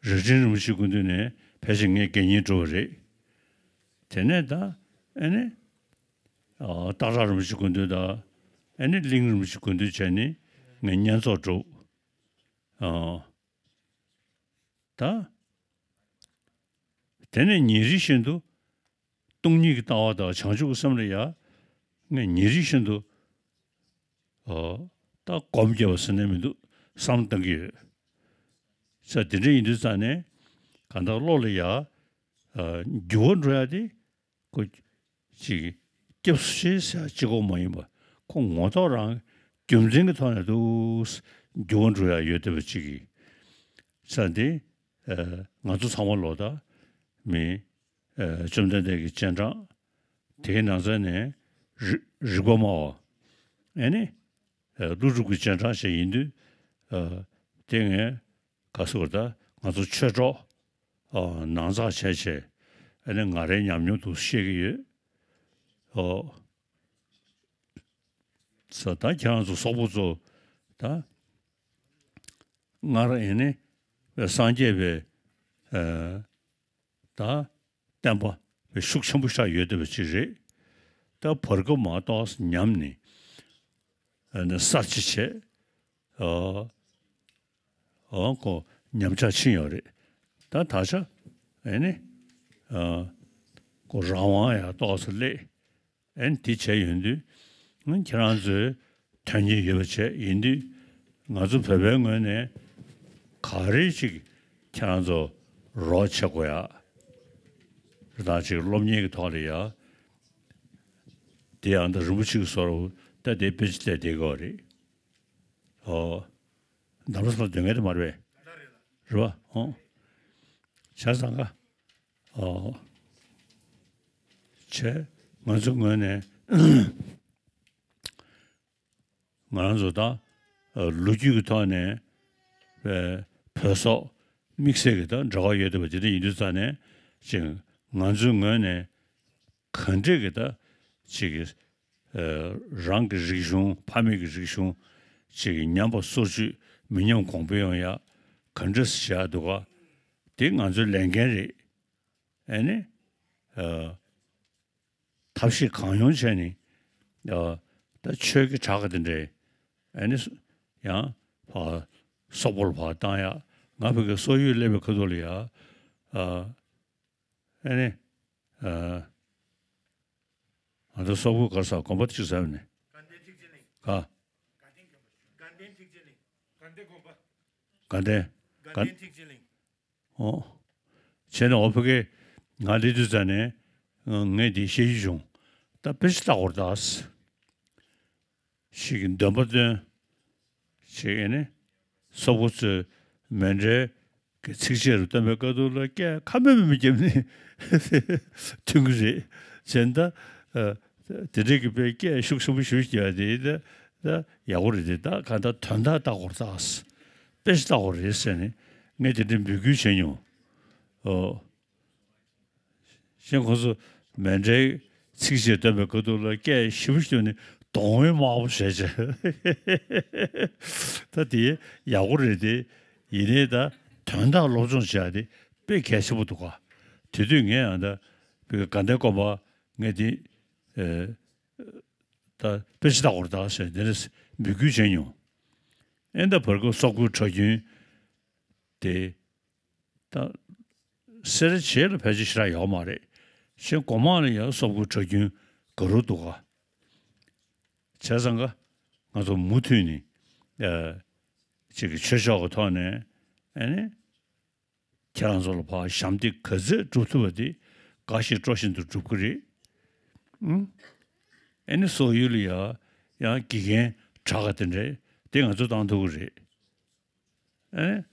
རྭ་སྒྲེང་རིན་པོ་ཆེའི་སྐུ་མདུན་ནས་ཕལ་ཆེར་ངས་དགེ་བསྙེན་གྲུབ་པ་རེད། དེ་ནས་ད་ཨེ་ནི། ཨ་སྟག་བྲག་རིན་པོ་ཆེའི་སྐུ་མདུན་དང་ཨེ་ནི་གླིང་རིན་པོ་ཆེའི་སྐུ་མདུན་བྱས་ནས་ངས་བསྙེན་རྫོགས་གྲུབ། ཨ། ད། དེ་ནས་ཉིན་རེ་བཞིན་དུ་སྟོང་ཉིད་ཀྱི་ལྟ་བ་དང་བྱང་ཆུབ་ཀྱི་སེམས་ལ་ཡང་ངས་ཉིན་རེ་བཞིན་དུ་ཨོ་ད་སྒོམ་རྒྱབ་པ་ཟེར་ནས་མི་འདུག་བསམ་བཏང་གི་ཡོད། ས་དེ་འདྲ་ཡིན་དུས་ཙང་ནས་གང་ལྟར་བློ་ལ་ཡང་ཨ་འགྱུར་བ་འགྲོ་ཡ་དེ། ཁོ་ཅིག་སྐྱབས་སུ་མཆི་ཟེར་ཅིག་གོ་མ་ཡིན་པ། ཁོ་ངོ་ཐོག་རང་རྒྱུ་མཚན་གྱི་ཐོག་ནས་འདུག་འགྱུར་བ་འགྲོ་ཡ་ཡོད་བསྡད་པ་ཅིག་གིས། ས་འདི་ཨ་ང་ཚོ་ཚང་མ་ལོ་ད་མི་ཨ་བཅོམ་ལྡན་འདས་ཀྱི་སྤྱན་དྲངས། དེའི་ནང་ཚན་ནས་རི་རིག་པ་སྨྲ་བ། ཨེ་ནི་ཨ་ཀླུ་སྒྲུབ་ཀྱི་སྤྱན་དྲངས་ཞིག་ཡིན་དུས་ཨ་དེ་ངས། ག་སོགས་ད་ང་ཚོ་ཆོས་གྲོགས་ཨ་ནང་ཚགས་བྱས་བྱས་ཨ་ནི་ང་རའི་ཉམས་མྱོང་དུ་བཤད་ཀྱི་ཡོད། ཨོ། ས་ད་ཁྱེད་རང་ཚོ་སོག་པོ་ཚོ་ད་སྔར་ཨེ་ནི་སངས་རྒྱས་པའི་ཨ་ད་བསྟན་པ་ཤུགས་ཆེན་པོ་ཞིག་ཡོད་བསྡད་པ་ཅིག་རེད། ད་བར་སྐབས་མ་གཏོགས་ཉམས་ནས་ཨ་ནི་གསར་བརྗེ་བྱས། ཨ་ཨ་ཁོ་ཉམས་ཆག་ཕྱིན་ཡོད་རེད། ད་ད་ཆ་ཨེ་ནི་ཨ་ཁོ་རང་དབང་ཡང་ཏོག་ཙམ་སླེབས། ཨེ་ནི་དེ་བྱས་ཡོང་དུས་ཨ་ཁྱེད་རང་ཚོས་དོན་གཉེར་ཡོད་པ་བྱས་ཡིན་དུས་ང་ཚོ་བོད་པའི་ངོས་ནས་ག་རེ་ཅིག་ཁྱེད་རང་ཚོ་རོགས་བྱེད་དགོས་ཡ། རེད་ད་ཅིག་སློབ་གཉེར་གྱི་ཐོག་ལ་ཡ། དེ་ཡང་ད་རིན་པོ་ཆེ་གི་བཟོ་འདྲ་ད་དེ་དཔེ་ཆ་ལས་བསྡད་དགོས་རེད། ཨོ། འདམ་ར་སོགས་སྡོད་མཁན་དེ་མ་རེད་པས། རེད་པ། ཨོ། བྱས་ཙང་ཀ་ཨོ། བྱས་ང་ཚོ་ངོས་ནས་ང་རང་ཚོ་ད་ལོ་རྒྱུས་ཀྱི་ཐོག་ནས་བོད་སོག་དམིགས་བསལ་གྱི་ད་འབྲེལ་བ་ཡོད་བསྡད་པ་དེ་འདྲ་ཡིན་དུས་ཙང་ནས་ཅིག་ང་ཚོའི་ངོས་ནས། ག་འདྲས་ཀྱི་ད་ཅིག་གི་ཨ་རང་གི་རིག་གཞུང་ཕ་མེས་ཀྱི་རིག་གཞུང་ཅིག་གི་ཉམས་པ་སོར་ཆུད་མི་ཉམས་གོང་འཕེལ་ཡོང་ཡ་ག་འདྲས་བྱེད་ཡ་འདུག་ག་དེ་ང་ཚོའི་ལས་འགན་རེད། ཨ་ནི་ཨ་ཐབས་ཤེས་གང་ཡོང་བྱས་ནས་ཨ་ད་ཆོས་ཀྱི་གྲགས་ཀ་དེ་འདྲས་ཨ་ནི་ཡང་ཕར་སོག་པོ་ལ་ཕར་བཏང་ཡ། ང་ཕ་གི་སོག་ཡུལ་སླེབས་པའི་ཁ་ཐུག་ལ་ཡ་ཨ། ཨེ་ནི། ཨ། ང་ཚོ་སོག་པོའི་གར་ས་གོམ་པ་གཅིག་ཟེར་བ་ནི། དགའ་ལྡན་ཐེག་ཆེན་གླིང་། ག་དགའ་ལྡན་ཐེག་ཆེན་གླིང་། དགའ་ལྡན་དགོན་པ། དགའ་ལྡན། དགའ་ལྡན་ཐེག་ཆེན་གླིང་། ཨོ། བྱས་ན་འོ་ཕ་གི་ང་སླེབས་དུས་ཙ་ནས་ངས་འདི་བཤད་རྒྱུ་བྱུང་། ད་དཔེ་ཆ་ལྟ་དགོས་རེད་ད། ཞིག་གི་འདོན་པ་བཏོན། ཞིག་ཨེ་ནི། སོག་པོ་ཚོས་མཎྜལ་གྱི་ཚིགས་བཅད་རུ་བཏོན་པའི་སྐབས་དུ་ལ་སྐད་ཁ་མེད་མེད་མི་བརྒྱབ་ནས་ཐོན་གྱི་རེད། བྱས་ན་ད། ཨ། དེ་འདྲའི་གི་དཔེ་སྐད་ཤུགས་ཆེན་པོ་ཞུ་བཞག་དེ་ད་ད་ཡག་པོ་རེད། དེ་ད་གང་ལྟར་དོན་དག་ལྟ་དགོས་རེད། ད་དཔེ་ཆ་ལྟ་དགོས་རེད་ཟེར་ནས་ངས་དེ་འདྲའི་འབོད་སྐུལ་བྱས་མྱོང་། ཨོ། གཞན་ཁོང་ཚོ་མཎྜལ་ཚིགས་བཅད་འདོན་པའི་སྐབས་དུས་ལ་སྐད་ཞེ་པོ་ཞིག་བཏོན་ནས་གདོང་བའི་དམར་པོ་བྱས་བྱས། ད་དེ་ཡག་པོ་རེད་དེ། ཡིན་ནའི་ད་དོན་དག་སློབ་སྦྱོང་བྱས་དེ་དཔེ་གལ་ཆེན་པོ་འདུག་ག་དེ་དུས་ངས་ཨ་ད་བི་དགའ་ལྡན་དགོན་པ་ངས་དེ་ཨེ་ད་དཔེ་ཆ་ལྟ་དགོས་རེད་ད་ཟེར་དེ་ནས་འབོད་སྐུལ་བྱས་མྱོང་། ཨེ་ད་བར་སྐབས་སོག་པོའི་གྲྭ་རྒྱུན་དེ། ད་སེ་ར་བྱེས་ལ་ཕལ་ཆེར་ཞེ་དྲག་ཡོད་མ་རེད། གཞན་སྒོ་མང་ལ་ཡང་སོག་པོའི་གྲྭ་རྒྱུན་དགའ་རབ་འདུག་ག་བྱས་ཙང་ཀ་ང་ཚོ་མུ་མཐུད་ནས་ཨ་ཅིག་གི་ཆོས་ཕྱོགས་ཀྱི་ཐོག་ནས་ཨ་ནི་ཁྱེད་རང་ཚོ་ལ་ཕར་ཞབས་འདེགས་ག་ཚོད་སྒྲུབ་ཐུབ་པ་དེ་དགའ་བཞིན་སྤྲོ་བཞིན་དུ་སྒྲུབ་ཀྱི་རེད། ཨ་ནི་སོག་ཡུལ་ལ་ཡང་ཡང་དགེ་རྒན་གྲགས་ཀ་དེ་འདྲ་དེ་ང་ཚོ་བཏང་ཐུབ་ཀྱི་རེད། ཨེ།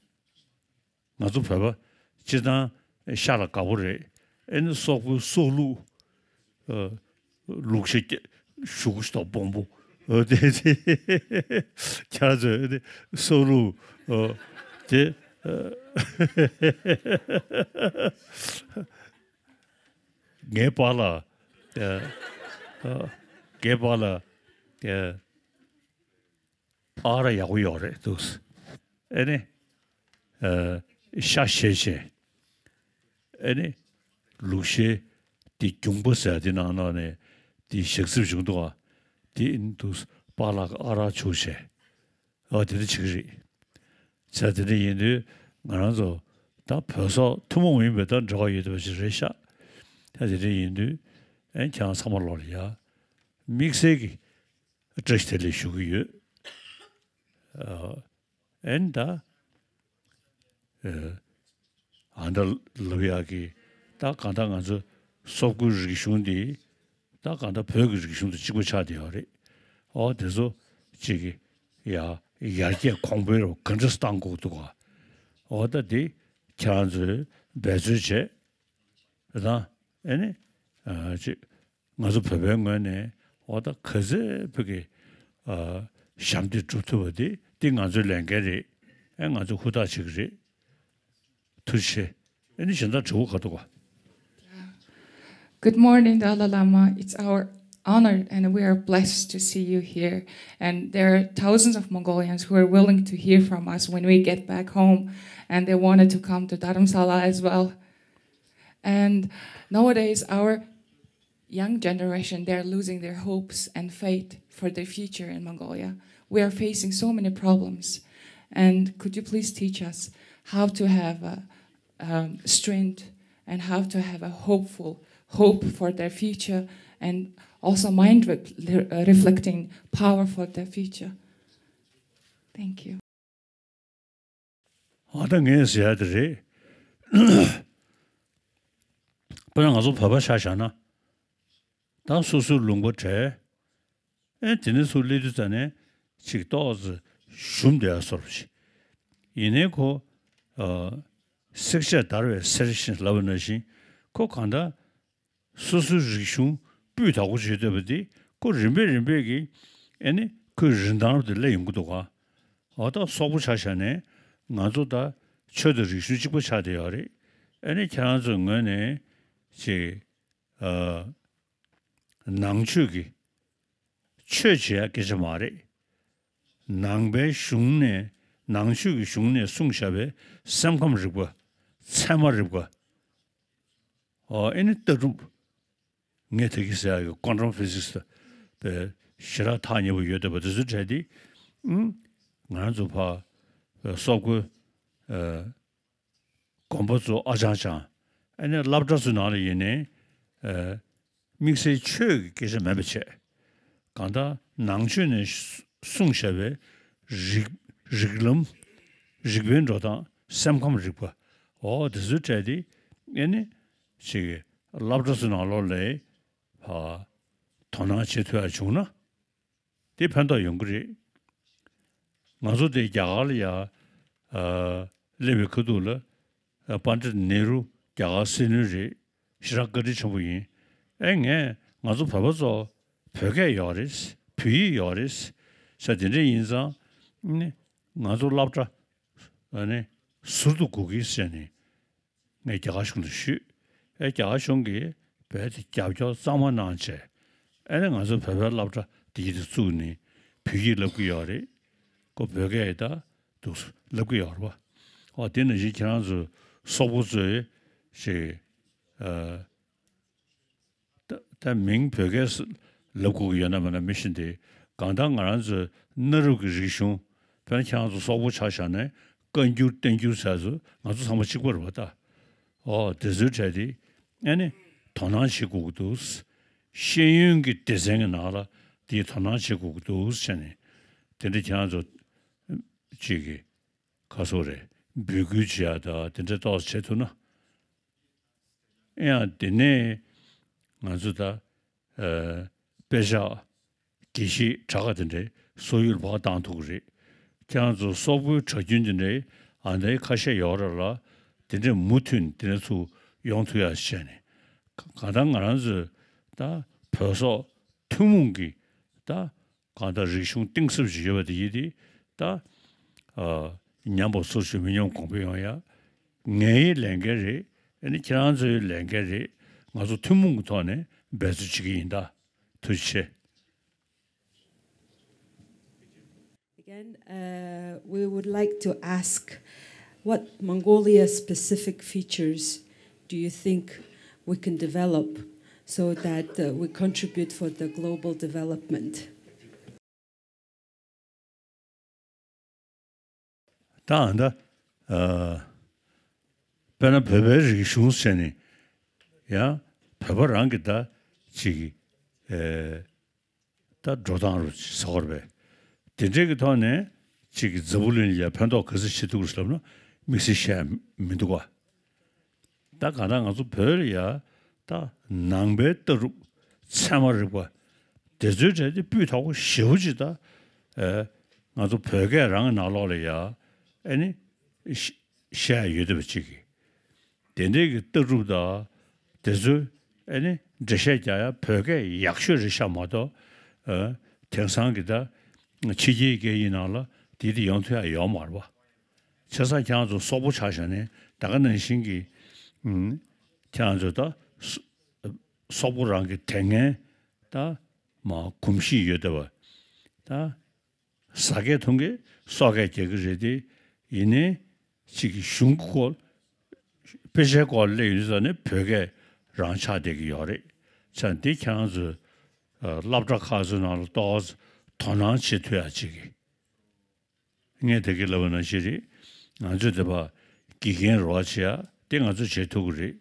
ང་ཚོ་བོད་པ་སྤྱིར་བཏང་ཤ་ལ་དགའ་པོ་རེད། ཨེ་ནི་སོག་པོའི་སོག་ལུགས། ཨ། ལུགས་ཤེས་ཀྱི་ཞུ་གུ་ཞིག་དང་སྦོམ་པོ། ཨ། དེ་དེ་ཁྱེད་ཚོས་ཨེ་ནི་སོག་ལུགས། ཨ། དེ། ཨ། ངའི་པཱ་ལགས། ཨ། ཨ། ངའི་པཱ་ལགས། ཨ། ཨ་རག་ཡག་པོ་ཡོད་རེད་འདུག་ཨེ་ནི། ཨ། ཤ་ཞེ་ཅན། ཨེ་ནི། ལུག་ཤའི་དེ་རྒྱུང་པ་ཟེར་དེ་ནང་ནང་ནས་དེ་ཞག་ཚིབ་བྱུང་འདུག་ཨ། དེ་ཨེ་ནི་འདུག་པཱ་ལགས་ཨ་རག་བྱུགས་བྱས། ཨ། དེ་འདྲ་བྱེད་ཀྱི་རེད། ཟེར་དེ་འདྲ་ཡིན་དུས་ང་རང་ཚོ་ད་བོད་སོག་ཐུན་མོང་མ་ཡིན་པའི་ད་འབྲེལ་བ་ཡོད་བསྡད་པ་ཞིག་རེད་ཤག་ད་དེ་འདྲ་ཡིན་དུས་ཨེ་ཁྱེད་རང་ཚང་མ་ལོག་ལ་ཡ་དམིགས་བསལ་གྱི་བཀྲ་ཤིས་བདེ་ལེགས་ཞུ་གི་ཡོད། ཨ། ཨེ་ནི་ད། ཨ། ཨ་འདྲ་ལབ་ཡག་གི་ད་གང་ལྟར་ང་ཚོ་སོག་པོའི་རིག་གཞུང་འདི་ད་གང་ལྟར་བོད་ཀྱི་རིག་གཞུང་དང་གཅིག་པ་ཆགས་བསྡད་ཡོད་རེད། ཨོ་དེ་ཚོ་གཅིག་གི་ཡ་ཡར་རྒྱས་གོང་འཕེལ་རུ་ག་འདྲ་བཏང་དགོས་འདུག་ག་ཨོ་ད་འདི་ཁྱེད་རང་ཚོས་འབད་རྩོལ་བྱས། དང་ཨེ་ནི། ཨ། ཅིག་ང་ཚོ་བོད་པའི་ངོས་ནས་འོ་ད་ག་ཚོད་བོད་ཀྱི་ཨ་ཞབས་འདེགས་སྒྲུབ་ཐུབ་པ་དེ་འདི་ང་ཚོའི་ལས་འགན་རེད། ཨེ་ང་ཚོ་ཧུར་ཐག་བྱེད་ཀྱི་རེད། ཐུགས་རྗེ་ཆེ། ཨེ་ནི་གཞན་དག་དྲི་བ་ག་འདུག་ག Good morning, Dalai Lama. It's our honor and we are blessed to see you here. And there are thousands of Mongolians who are willing to hear from us when we get back home, and they wanted to come to Dharamsala as well. And nowadays, our young generation, they're losing their hopes and faith for their future in Mongolia. We are facing so many problems. And could you please teach us how to have a, um, strength and how to have a hopeful hope for their future and also mind re- uh, reflecting power for their future? Thank you. ཨ་ད་ངས་ཟེར་ཡ་དེ་རེད། དཔེར་ན་ང་ཚོ་བོད་པ་ཆ་བཞག་ན། ད་སོ་སོའི་ལུང་པ་བྲལ། ཨེ་དེ་ནས་ཚུར་སླེབས་དུས་ཙ་ནས་ཅིག་ཏོག་ཙམ་ཞུམ་བསྡད་ཡ་བཟོ་འདྲ་ཞིག་ཡིན་ནའི་ཁོ། ཨ། བསྲེགས་བཅད་བརྡར་བའི་གསེར་བཞིན་ལབ་པ་ནང་བཞིན་ཁོ་གང་ལྟར། སོ་སོའི་རིག་གཞུང་སྤུས་དག་པོ་བྱེད་འདོད་པ་དེ་ཁོ་རིམ་པས་རིམ་པས་ཀྱིས་ཨེ་ནི་ཁོའི་རིན་ཐང་དེ་སླེབས་ཡོང་གི་འདུག་ག་འོ་ད་སོག་པོ་ཆ་བཞག་ནས་ང་ཚོ་ད་ཆོས་དང་རིག་གཞུང་གཅིག་པ་ཆགས་བསྡད་ཡོད་རེད། ཨེ་ནི་ཁྱེད་རང་ཚོའི་ངོས་ནས་ཅིག་ཨ། ནང་ཆོས་ཀྱི་ཆོས་བྱེད་ཡ་སྐད་ཆ་མ་རེད། ནང་པའི་གཞུང་ནས་ནང་ཆོས་ཀྱི་གཞུང་ནས་གསུངས་བཞག་པའི་སེམས་ཁམས་རིག་པ། ཚད་མ་རིག་པ། ཨོ་ཨེ་ནི་ལྟ་གྲུབ། ངས་ད་གིན་ཟེར་ཡག་གི་ཀོན་ཊམ་ཕི་ཟིག་སི་དཔེ་ཞེ་དྲག་ཐག་ཉེ་པོ་ཡོད་བསྡད་པ་དེ་ཚོའི་གྲས་དེ། ཨུམ། ང་རང་ཚོ་ཕ་སོག་པོའི་ཨ་དགོན་པ་ཚོ་ཨ་ཅང་ཅང་ཨ་ནི་སློབ་གྲྭ་ཚོའི་ནང་ལ་ཡིན་ནའི་ཨ་དམིགས་བསལ་ཆོས་ཀྱི་སྐད་ཆ་མེད་པ་བྱས། གང་ལྟར་ནང་ཆོས་ནས་གསུངས་བཞག་པའི་རིགས་རིགས་ལམ། རིགས་པའི་འགྲོ་སྟངས། སེམས་ཁམས་རིག་པ། འོ་དེ་ཚོའི་གྲས་དེ་ཨེ་ནི་ཅིག་སློབ་གྲྭ་ཚོའི་ནང་ལོགས་ལ་ཕར་དོ་སྣང་བྱེད་ཐུབ་ཡ་བྱུང་ན་དེ་ཕན་ཐོགས་ཡོང་གི་རེད། ང་ཚོ་དེ་རྒྱ་གར་ལ་ཡ་ཨ་སླེབས་པའི་ཁ་ཐུག་ལ་ཨ་པཎྜི་ཏ་ནེ་རུ་རྒྱ་གར་སྲིད་བློན་རེད། ཞེ་དྲག་བཀའ་དྲིན་ཆེན་པོ་ཡིན། ཨེ་ངས་ང་ཚོ་བོད་པ་ཚོ་ བོད་སྐད་ཡོད་རེད། བོད་ཡིག་ཡོད་རེད། ས་དེ་འདྲ་ཡིན་ཙང་ནི་ང་ཚོ་སློབ་གྲྭ་ཨ་ནི་ཟུར་དུ་སྒུག་གི་ཟེར་ནས། ངས་རྒྱ་གར་གཞུང་ལ་ཞུས། ཨེ་རྒྱ་གར་གཞུང་གིས་བོད་དེ་རྒྱབ་སྐྱོར་གཙང་མ་གནང་བྱས། ཨེ་ནས་ང་ཚོ་བོད་པའི་སློབ་གྲྭ་དེ་ཡིད་དུ་བཙུགས་ནས་བོད་ཡིག་བསླབ་ཀྱི་ཡོད་རེད། ཁོ་བོད་སྐད་ད་འདུག་བསླབ་ཀྱི་ཡོད་རེད་པ། ཨོ་དེ་ནང་བཞིན་ཁྱེད་རང་ཚོ་སོག་པོ་ཚོས་ཞེས་ཨ། ད་ད་མིང་བོད་སྐད་ལབ་དགོས་ཀྱི་ཡོད་ན་མེད་ན་མི་ཤེས་ཏེ། གང་ལྟར་ང་རང་ཚོའི་གནའ་རབས་ཀྱི་རིག་གཞུང་། དཔེར་ན་ཁྱེད་རང་ཚོ་སོག་པོ་ཆ་བཞག་ནས་བཀའ་འགྱུར་བསྟན་འགྱུར་ཟེར་ཚོ་ང་ཚོ་ཚང་མ་གཅིག་པ་རེད་པ་ད། ཨོ་དེ་ཚོའི་གྲས་དེ་ཨ་ནི་དོ་སྣང་བྱེད་དགོས་ཀྱི་འདུག། ཤེས་ཡོན་གྱི་སྡེ་ཚན་གྱི་ནང་ལ་དེའི་དོ་སྣང་བྱེད་དགོས་ཀྱི་འདུག་བྱས་ནས། དེ་འདྲ་ཁྱེད་རང་ཚོ་གཅིག་གིས་ཁ་སོ་རེ་འབོད་སྐུལ་བྱེད་ཡ་ད་དེ་འདྲ་ཏོག་ཙམ་བྱེད་ཐུབ་ན། ཡང་དེ་ནས་ང་ཚོ་ད་ཨ་དཔེ་ཆ་དགེ་བཤེས་གྲྭ་ཁ་དེ་འདྲའི་སོག་ཡུལ་ཕར་བཏང་ཐུབ་ཀྱི་རེད། ཁྱེད་རང་ཚོ་སོག་པོའི་གྲྭ་རྒྱུན་དེ་འདྲའི་ཨ་འདའི་ཁ་ཤས་ཡོད་རེད་ལ། དེ་འདྲའི་མུ་མཐུད་དེ་འདྲ་ཚུར་ཡོང་ཐུབ་ཡ་བྱས་ནས། ག་གང་ལྟར་ང་རང་ཚོའི་ད་བོད་སོག་ཐུན་མོང་གི་ད་གང་ལྟར་རིག་གཞུང་གཏིང་ཟབ་ཅིག་ཡོད་པ་དེ་ཡིན་དེ། ད་ཨ་ཉམས་པ་སོར་ཆུད་མི་ཉམས་གོང་འཕེལ་ཡོང་ཡ། ངའི་ལས་འགན་རེད། ཨ་ནི་ཁྱེད་རང་ཚོའི་ལས་འགན་རེད། ང་ཚོ་ཐུན་མོང་གི་ཐོག་ནས་འབད་རྩོལ་བྱེད་ཀྱི་ཡིན་ད། ཐུགས་རྗེ་ཆེ། Again, uh, we would like to ask, what Mongolia-specific features do you think we can develop so that, uh, we contribute for the global development? ད་ཨ་ད་ཨ་དཔེར་ན་བོད་པའི་རིག་གཞུང་ཟེར་ནས་ཡང་བོད་པ་རང་གི་ད་ཅིག་ཨེ་ད་འགྲོ་སྟངས་རུ་ཟེར་བ་རེད་པས། དེ་འདྲའི་གི་ཐོག་ནས་ཅིག་གི་འཛམ་བུ་གླིང་ལ་ཡང་ཕན་ཐོགས་ག་ཚོད་བྱེད་ཐུབ་ཀྱི་རེད་ལབ་ན་དམིགས་བསལ་བཤད་མི་འདུག་ག། ད་གང་ལྟར་ང་ཚོ་བོད་ལ་ཡ་ད་ནང་པའི་ལྟ་གྲུབ་ཚད་མ་རིག་པ་དེ་ཚོའི་གྲས་དེ་སྤུས་དག་པོ་ཞེ་པོ་ཅིག་ད་ཨེ་ང་ཚོ་བོད་སྐད་རང་གི་ནང་ལོགས་ལ་ཡ་ཨེ་ནི་བཤད་ཡ་ཡོད་བསྡད་པ་ཅིག་གི། དེ་འདྲའི་གི་ལྟ་གྲུབ་དང་དེ་ཚོའི་ཨེ་ནི་འགྲེལ་བཤད་རྒྱག་ཡ་བོད་སྐད་ཡག་ཤོས་རེད་ཤག་མ་གཏོགས། ཨེ་དེང་སང་གི་ད་ཕྱི་རྒྱལ་སྐད་ཡིག་ནང་ལ་དེ་དེ་ཡོང་ཐུབ་ཡ་ཡོད་མ་རེད་པ། བྱས་ཙང་ཁྱེད་རང་ཚོ་སོག་པོ་ཆ་བཞག་ནས་ད་ག་ནང་བཞིན་གྱི་ཨུམ་ཁྱེད་རང་ཚོ་ད་སོ་སོག་པོ་རང་གི་དེ་སྔའི་ད་མ་གོམས་གཤིས་ཡོད་བསྡད་པ། ད་ཟ་སྐད་འཐུང་སྐད་སོག་སྐད་རྒྱག་གི་རེད་དེ། ཡིན་ནའི་གཅིག་གི་གཞུང་གི་སྐོར་དཔེ་ཆའི་སྐོར་སླེབས་ཡོང་དུས་ཙང་ནས་བོད་སྐད་རང་ཆགས་བསྡད་ཀྱི་ཡོད་རེད། ཆ་འདི་ཁྱེད་རང་ཚོས་ཨ་སློབ་གྲྭ་ཁག་ཚོའི་ནང་ལ་ཏོག་ཙམ་དོ་སྣང་བྱེད་ཐུབ་ཡ་ཅིག་གི། ངས་ད་གིན་ལབ་པ་ནང་བཞིན་རེད། ང་ཚོས་དེ་བ་དགེ་རྒན་རོགས་བྱེད་ཡ་དེ་ང་ཚོས་བྱེད་ཐུབ་ཀྱི་རེད།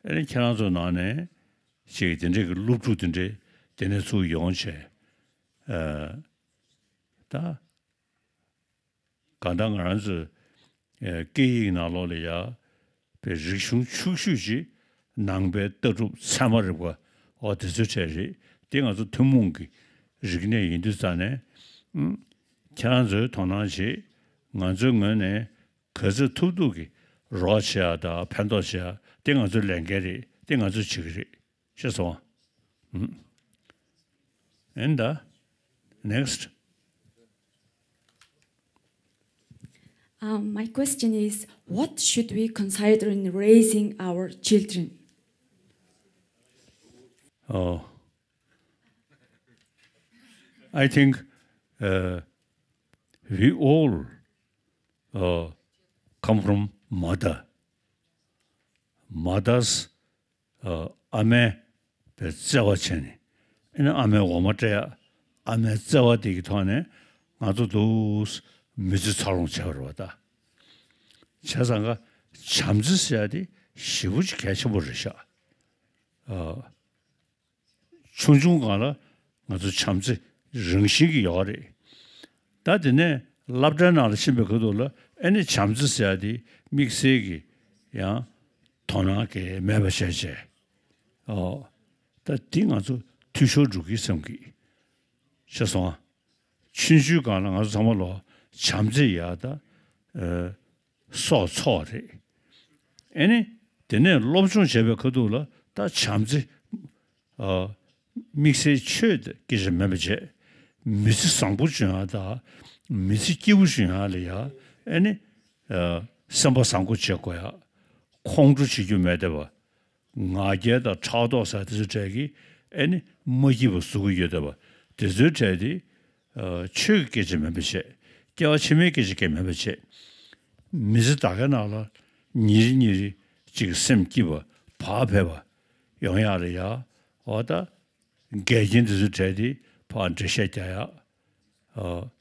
ཨ་ནི་ཁྱེད་རང་ཚོའི་ནང་ནས་ཅིག་དེ་འདྲས་ཀྱི་སློབ་ཕྲུག་དེ་འདྲས་དེ་ནས་ཚུར་ཡོང་བྱས། ཨ་ད་གང་ལྟར་ང་རང་ཚོའི་ཨ་སྐད་ཡིག་ནང་ལོགས་ལ་ཡ་པའི་རིག་གཞུང་ཕྱུག་ཤོས་ཅིག་ནང་པའི་ལྟ་གྲུབ་ཚད་མ་རིག་པ་འོ་དེ་ཚོའི་གྲས་རེད། དེ་ང་ཚོ་ཐུན་མོང་གི་རིག་གནས་ཡིན་དུས་ཙང་ནས། ཨུམ། ཁྱེད་རང་ཚོས་དོ་སྣང་བྱེད། ང་ཚོའི་ངོས་ནས་ག་ཚོད་ཐུབ་ཐུབ་ཀྱིས་རོགས་བྱེད་ཡ་དང་ཕན་ཐོགས་བྱེད་ཡ་དེ་ང་ཚོའི་ལས་འགན་རེད། དེ་ང་ཚོས་བྱེད་ཀྱི་རེད། ཤེས་སོང་། ཨུམ། And the next. Um, my question is, what should we consider in raising our children? Oh, I think uh, we all uh, come from mother. Mothers ཨ་མའི་བརྩེ་བ་བྱས་ནས། ཨ་ནི་ཨ་མའི་འོ་མ་སྤྲད་ཡ། ཨ་མའི་བརྩེ་བ་དེ་གི་ཐོག་ནས་ང་ཚོ་འདུག་མི་ཚེ་འཚར་ལོངས་བྱས་པ་རེད་པ་ད། བྱས་ཙང་ཀ་བྱམས་བརྩེ་ཟེར་ཡ་དེ་ཞེ་པོ་ཅིག་གལ་ཆེན་པོ་རེད་ཤག་ཨ། ཆུང་ཆུང་སྒང་ལ་ང་ཚོ་བྱམས་བརྩེ་རང་བཞིན་གྱི་ཡོད་རེད། ད་དེ་ནས་སློབ་གྲྭའི་ནང་ལ་ཕྱིན་པའི་ཁ་ཐུག་ལ་ཨ་ནི་བྱམས་བརྩེ་ཟེར་ཡ་དེ་དམིགས་བསལ་གྱི་ཡང་དོ་སྣང་གི་མེད་པ་བྱས་བྱས། ཨོ། ད་དེ་ང་ཚོ་འཐུས་ཤོར་འགྲོ་གི་བསམ་གི། ཤེས་སོང་ཨ། ཆུང་ཆུང་སྒང་ལ་ང་ཚོ་ཚང་མ་ལོ་བྱམས་བརྩེ་ཡ་ད། ཨ། སྲོག་འཚོ་བ་རེད། ཨེ་ནི། དེ་ནས་སློབ་སྦྱོང་བྱས་པའི་ཁ་ཐུག་ལ་ད་བྱམས་བརྩེ། ཨ། དམིགས་བསལ་ཆོས་དེ་སྐད་ཆ་མེད་པ་བྱས། མི་ཚེ་བཟང་པོ་བྱུང་ཡག་དང་མི་ཚེ་སྐྱིད་པོ་བྱུང་ཡག་ལ་ཡ་ཨེ་ནི་སེམས་པ་བཟང་པོ་བྱེད་དགོས་ཡག། ཁོང་ཁྲོ་བྱེད་རྒྱུ་མེད་བསྡད་པ། ང་རྒྱལ་དང་ཕྲག་དོག་ཟེར་དེ་ཚོའི་གྲས་ཀྱིས་ཨེ་ནི་མ་སྐྱིད་པ་བཟོ་གི་ཡོད་བསྡད་པ། དེ་ཚོའི་གྲས་དེ་ཆོས་ཀྱི་སྐད་ཆ་མེད་པ་བྱས། སྐྱེ་བ་ཕྱི་མའི་སྐད་ཆ་སྐད་མེད་པ་བྱས། མི་ཚེ་ད་གའི་ནང་ལ་ཉིན་རེ་ཉིན་རེ་གཅིག་སེམས་སྐྱིད་པ་བག་ཕེབས་པ་ཡོང་ཡག་ལ་ཡ། འོ་ད། འགལ་རྐྱེན་དེ་ཚོའི་གྲས་དེ་ཕར་འགྲེལ་བཤད་རྒྱག་ཡག་ཨ།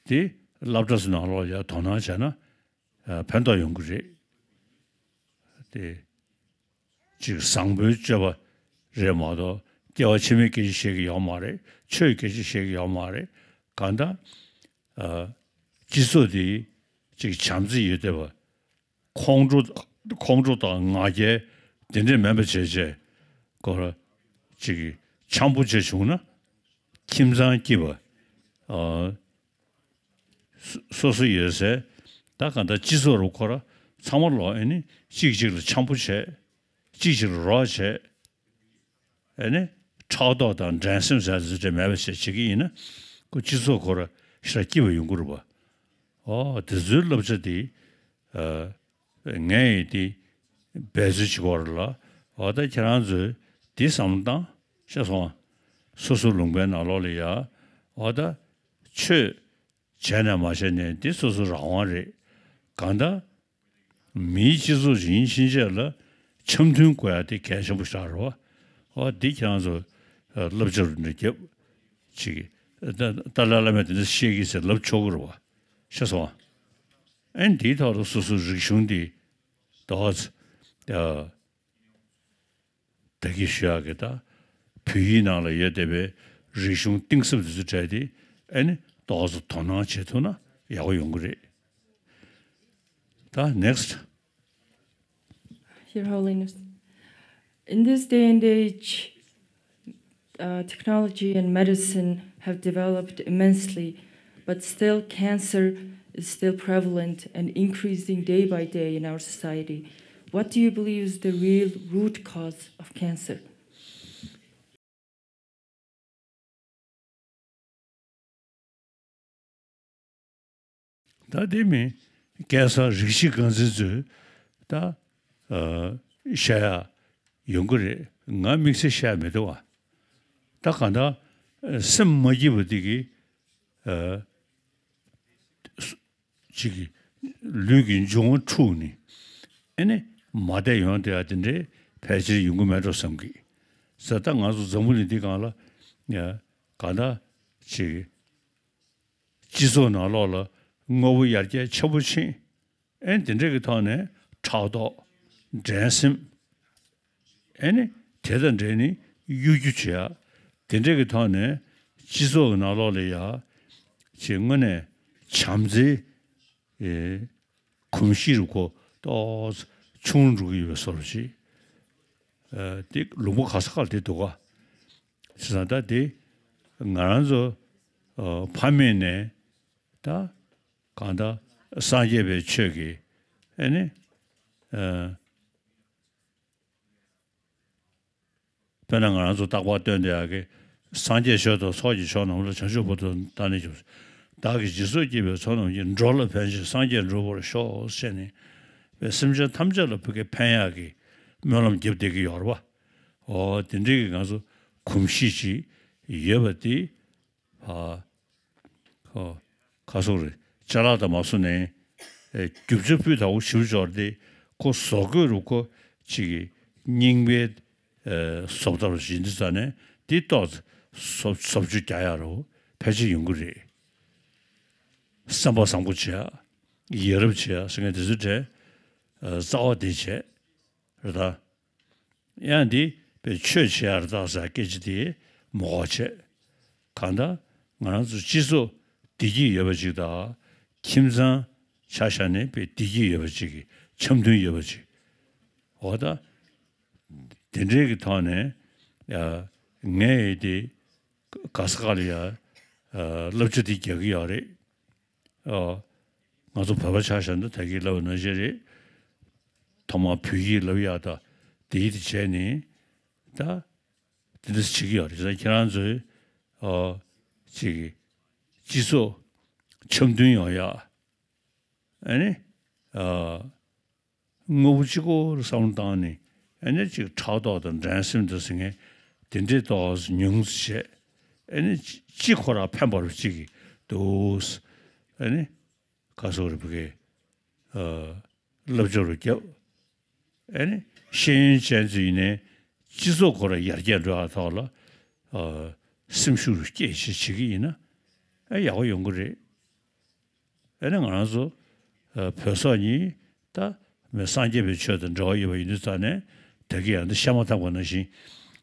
དེ་སློབ་གྲྭ་ཚོའི་ནང་ལོགས་ལ་ཡ་དོ་སྣང་བྱས་ན་ཨ་ཕན་ཐོགས་ཡོང་གི་རེད། དེ་ཅིག་བཟང་པོའི་སྤྱོད་པ་རེད་མ་གཏོགས་སྐྱེ་བ་ཕྱི་མའི་སྐད་ཆ་བཤད་ཀྱི་ཡོད་མ་རེད། ཆོས་ཀྱི་སྐད་ཆ་བཤད་ཀྱི་ཡོད་མ་རེད། གང་ལྟར་ཨ་སྤྱི་ཚོགས་དེ་ཅིག་བྱམས་བརྩེ་ཡོད་བསྡད་པ། ཁོང་ཁྲོ་ཁོང་ཁྲོ་དང་ང་རྒྱལ་དེ་འདྲས་མེད་པ་བྱས་བྱས་ཁོ་ར་ཅིག་འཆམ་པོ་བྱས་བྱུང་ན་ཁྱིམ་ཚང་སྐྱིད་པ། ཨ་སོ་སོ་ཡོད་སའི་ད་ག་འདྲ་སྤྱི་ཚོགས་རུ་ཁོ་ར་ཚང་མ་ལོག་ཨེ་ནི་གཅིག་གཅིག་ལ་འཆམ་པོ་བྱས། གཅིག་གཅིག་ལ་རོགས་བྱས། ཨེ་ནི་ཕྲག་དོག་དང་འགྲན་སེམས་ཟེར་ཡ་དེ་ཚོ་དེ་མེད་པ་བྱས་བྱེད་ཀྱི་ཡིན་ན་ཁོ་སྤྱི་ཚོགས་ཁོ་ར་ཞེ་དྲག་སྐྱིད་པ་ཡོང་གི་རེད་པ། ཨོ་དེ་ཚོའི་བསླབ་བྱ་དེ་ཨ་ངས་ཡིན་དེ་འབད་རྩོལ་བྱེད་ཀྱི་ཡོད་རེད་ལ། འོ་ད་ཁྱེད་རང་ཚོས་དེ་བསམ་བློ་བཏང་ཤེས་སོང་ང་། སོ་སོ་ལུང་པའི་ནང་ལོགས་ལ་ཡ་འོ་ད་ཆོས་བྱས་ནས་མ་བྱས་ནས་འདི་སོ་སོ་རང་དབང་རེད། གང་ལྟར་མིའི་སྤྱི་ཚོགས་ཤིག་ཡིན་ཕྱིན་ཆད་ལ་འཆམ་མཐུན་དགོས་ཡ་དེ་གལ་ཆེན་པོ་ཞིག་རེད་བ། འོ་འདི་ཁྱེད་རང་ཚོ་བསླབ་བྱ་རུ་འདྲ་རྒྱབ་ཅིག་ཏཱ་ལའི་བླ་མས་དེ་འདྲ་བཤད་ཀྱི་ཟེར་ལབ་ཆོག་གི་རེད་བ། ཤེས་སོང་ང་། ཨ་ནི་འདིའི་ཐོག་ལ་སོ་སོའི་རིག་གཞུང་འདི་ཏོག་ཙམ་ད་གིན་ཞུ་ཡག་གི་ད་བོད་ཡིག་ནང་ལ་ཡོད་བསྡད་པའི་རིག་གཞུང་གཏིང་ཟབ་དེ་ཚོ་བྲལ་ཏེ་ཨ་ནི་ཏོག་ཙམ་དོ་སྣང་བྱེད་ཐུབ་ན་ཡག་པོ་ཡོང་གི་རེད། ད་next། Your Holiness, in this day and age, uh, technology and medicine have developed immensely, but still cancer is still prevalent and increasing day by day in our society. What do you believe is the real root cause of cancer? ད་དེ་མིན་ཀན་སར་རིགས་གཅིག་རྐང་འཛིན་ཚོས་ད་ཨ་བཤད་ཡ་ཡོང་གི་རེད། ང་དམིགས་བསལ་བཤད་ཡ་མི་འདུག་བ། ད་གང་ལྟར་ཨ་སེམས་མ་སྐྱིད་པ་དེ་གིས་ཨ་ཅིག་ལུས་ཀྱི་འབྱུང་བ་འཁྲུགས་ནས་ཨེ་ནི་མ་བསྡད་ཡོང་བསྡད་ཡ་དེ་འདྲའི་ཕལ་ཆེར་ཡོང་གི་མེད་འགྲོ་བསམ་གི། ཟེར་ད་ང་ཚོ་འཛམ་བུ་གླིང་འདི་སྒང་ལ་ཡ་གང་ལྟར་ཅིག་སྤྱི་ཚོགས་ནང་ལོགས་ལ་དངོས་པོ་ཡར་རྒྱས་ཆེན་པོ་ཕྱིན། ཨེ་དེ་འདྲ་གི་ཐོག་ནས་ཕྲག་དོག་འགྲན་སེམས། ཨེ་ནི་དེ་དང་འབྲེལ་ནས་གཡོ་སྒྱུ་བྱེད་ཡ། དེ་འདྲ་གི་ཐོག་ནས་སྤྱི་ཚོགས་ཀྱི་ནང་ལོགས་ལ་ཡ་ཅིག་དངོས་གནས་བྱམས་བརྩེའི་ཨེ་གོམས་གཤིས་རུ་ཁོ་ཏོག་ཙམ་ཆུང་རུ་འགྲོ་གི་ཡོད་པའི་བཟོ་འདྲ་ཅིག་ཨ་དེ་ལུང་པ་ག་ས་ག་ལ་དེ་འདུག་ག་བྱས་ཙང་ད་དེ་ང་རང་ཚོ་ཨ་ཕ་མེས་ནས་ད་གང་ལྟར་སངས་རྒྱས་པའི་ཆོས་ཀྱི་ཨེ་ནི་ཨ་དཔེར་ན་ང་རང་ཚོ་རྟག་པར་བཏོན་བསྡད་ཡག་གི་སངས་རྒྱས་ཆོས་དང་ཚོགས་ཀྱི་མཆོག་རྣམས་ལ། བྱང་ཆུབ་བར་དུ་བདག་ནི་སྐྱབས། བདག་གིས་སྦྱིན་སོགས་བགྱིས་པའི་ཚོགས་རྣམས་ཀྱིས། འགྲོ་ལ་ཕན་ཕྱིར་སངས་རྒྱས་འགྲུབ་པར་ཤོག་ཟེར་ནས་པའི་སེམས་ཅན་ཐམས་ཅད་ལ་ཕ་གིར་ཕན་ཡག་གི་སྨོན་ལམ་བརྒྱབ་བསྡད་ཀྱི་ཡོད་རེད་བ། འོ་དེ་འདྲའི་གི་ང་ཚོ་གོམས་གཤིས་ཅིག་ཡོད་པ་དེ། ཨ། ཁོ། ཁ་སོག་རེད། ཅ་ལག་དང་མ་སོ་ནས། ཨེ། རྒྱུ་ཆ་སྤུས་དག་པོ་ཞིབ་འཇོག་དེ། ཁོ་བཟོ་དགོས་རུ་ཁོ་ཅིག་གི་རྙིང་པའི། ཨེ། བཟོ་ལྟ་རུ་ཞིག་འདི་ཙ་ནས་འདི་ཏོག་ཙམ་བཟོ་བཟོ་བཅོས་རྒྱག་ཡག་རུ་ཕལ་ཆེར་ཡོང་གི་རེད། བསམ་པ་བཟང་པོ་བྱེད་ཡག་ཡ་རབས་བྱེད་ཡག་ཟེར་མཁན་དེ་ཚོའི་གྲས། ཨེ། རྩ་བ་དེ་བྱས། རེད་ད། ཡང་འདི་པའི་ཆོས་བྱེད་ཡར་དག་ཟེར་སྐད་ཆ་དེ་མ་གོ་བྱས། གང་ལྟར་ང་རང་ཚོ་སྤྱི་ཚོགས་བདེ་སྐྱིད་ཡོད་པ་ཅིག་དང་ཁྱིམ་ཚང་ཆ་བཞག་ནས་པའི་བདེ་སྐྱིད་ཡོད་པ་ཅིག་གི་འཆམ་མཐུན་ཡོད་པ་ཅིག་འོ་ད། དེ་འདྲའི་གི་ཐོག་ནས་ཡ་ངས་དེ་ག་ས་ག་ལ་ཡ་བསླབ་བྱ་དེ་རྒྱག་གི་ཡོད་རེད། ཨོ། ང་ཚོ་བོད་པ་ཆ་བཞག་ན་ད་གིན་ལབ་པ་ནང་བཞིན་རེད། ཐོག་མར་བོད་ཡིག་ལབ་ཡག་དང་དེ་ཡིག་དེ་བྱས་ནས་ད་ དེ་འདྲ་བྱེད་ཀྱི་ཡོད་རེད། ཁྱེད་རང་ཚོའི་ཨ་ཅིག་སྤྱི་ཚོགས་འཆམ་མཐུན་ཡོང་ཡ། ཨ་ནི་ཨ་དངོས་པོ་གཅིག་པོ་ལ་བསམ་བློ་བཏང་ནས། ཨ་ནི་ཅིག་ཕྲག་དོག་དང་འགྲན་སེམས་དང་ཟེར་མཁན་དེ་འདྲའི་ཏོག་ཙམ་ཉུང་ཙམ་བྱས། ཨ་ནི་ཅིག་ཁོ་རང་ཕན་པ་རུ་ཅིག་འདུག་ཨ་ནི་ག་སོགས་རེ་བུ་གའི་ཨ་བསླབ་བྱ་རུ་བརྒྱབ། ཨ་ནི་ཤེས་ཡོན་ཅན་ཚོ་ཡིན་ནའི་སྤྱི་ཚོགས་ཁོ་རང་ཡར་རྒྱས་འགྲོ་ཡག་ཐོག་ལ་ཨ་སེམས་ཤུགས་རུ་སྐྱེད་བྱེད་བྱེད་ཀྱི་ཡིན་ན་ཨ་ཡག་པོ་ཡོང་གི་རེད། ཨ་ནི་ང་རང་ཚོ་ཨ་བོད་སོག་གཉིས་ད་མི་སངས་རྒྱས་པའི་ཆོས་དང་འབྲེལ་བ་ཡོད་པ་ཡིན་དུས་ཙང་ནས། ད་གིན་ཡང་འདི་བཤད་མ་ཐག་པ་ནང་བཞིན་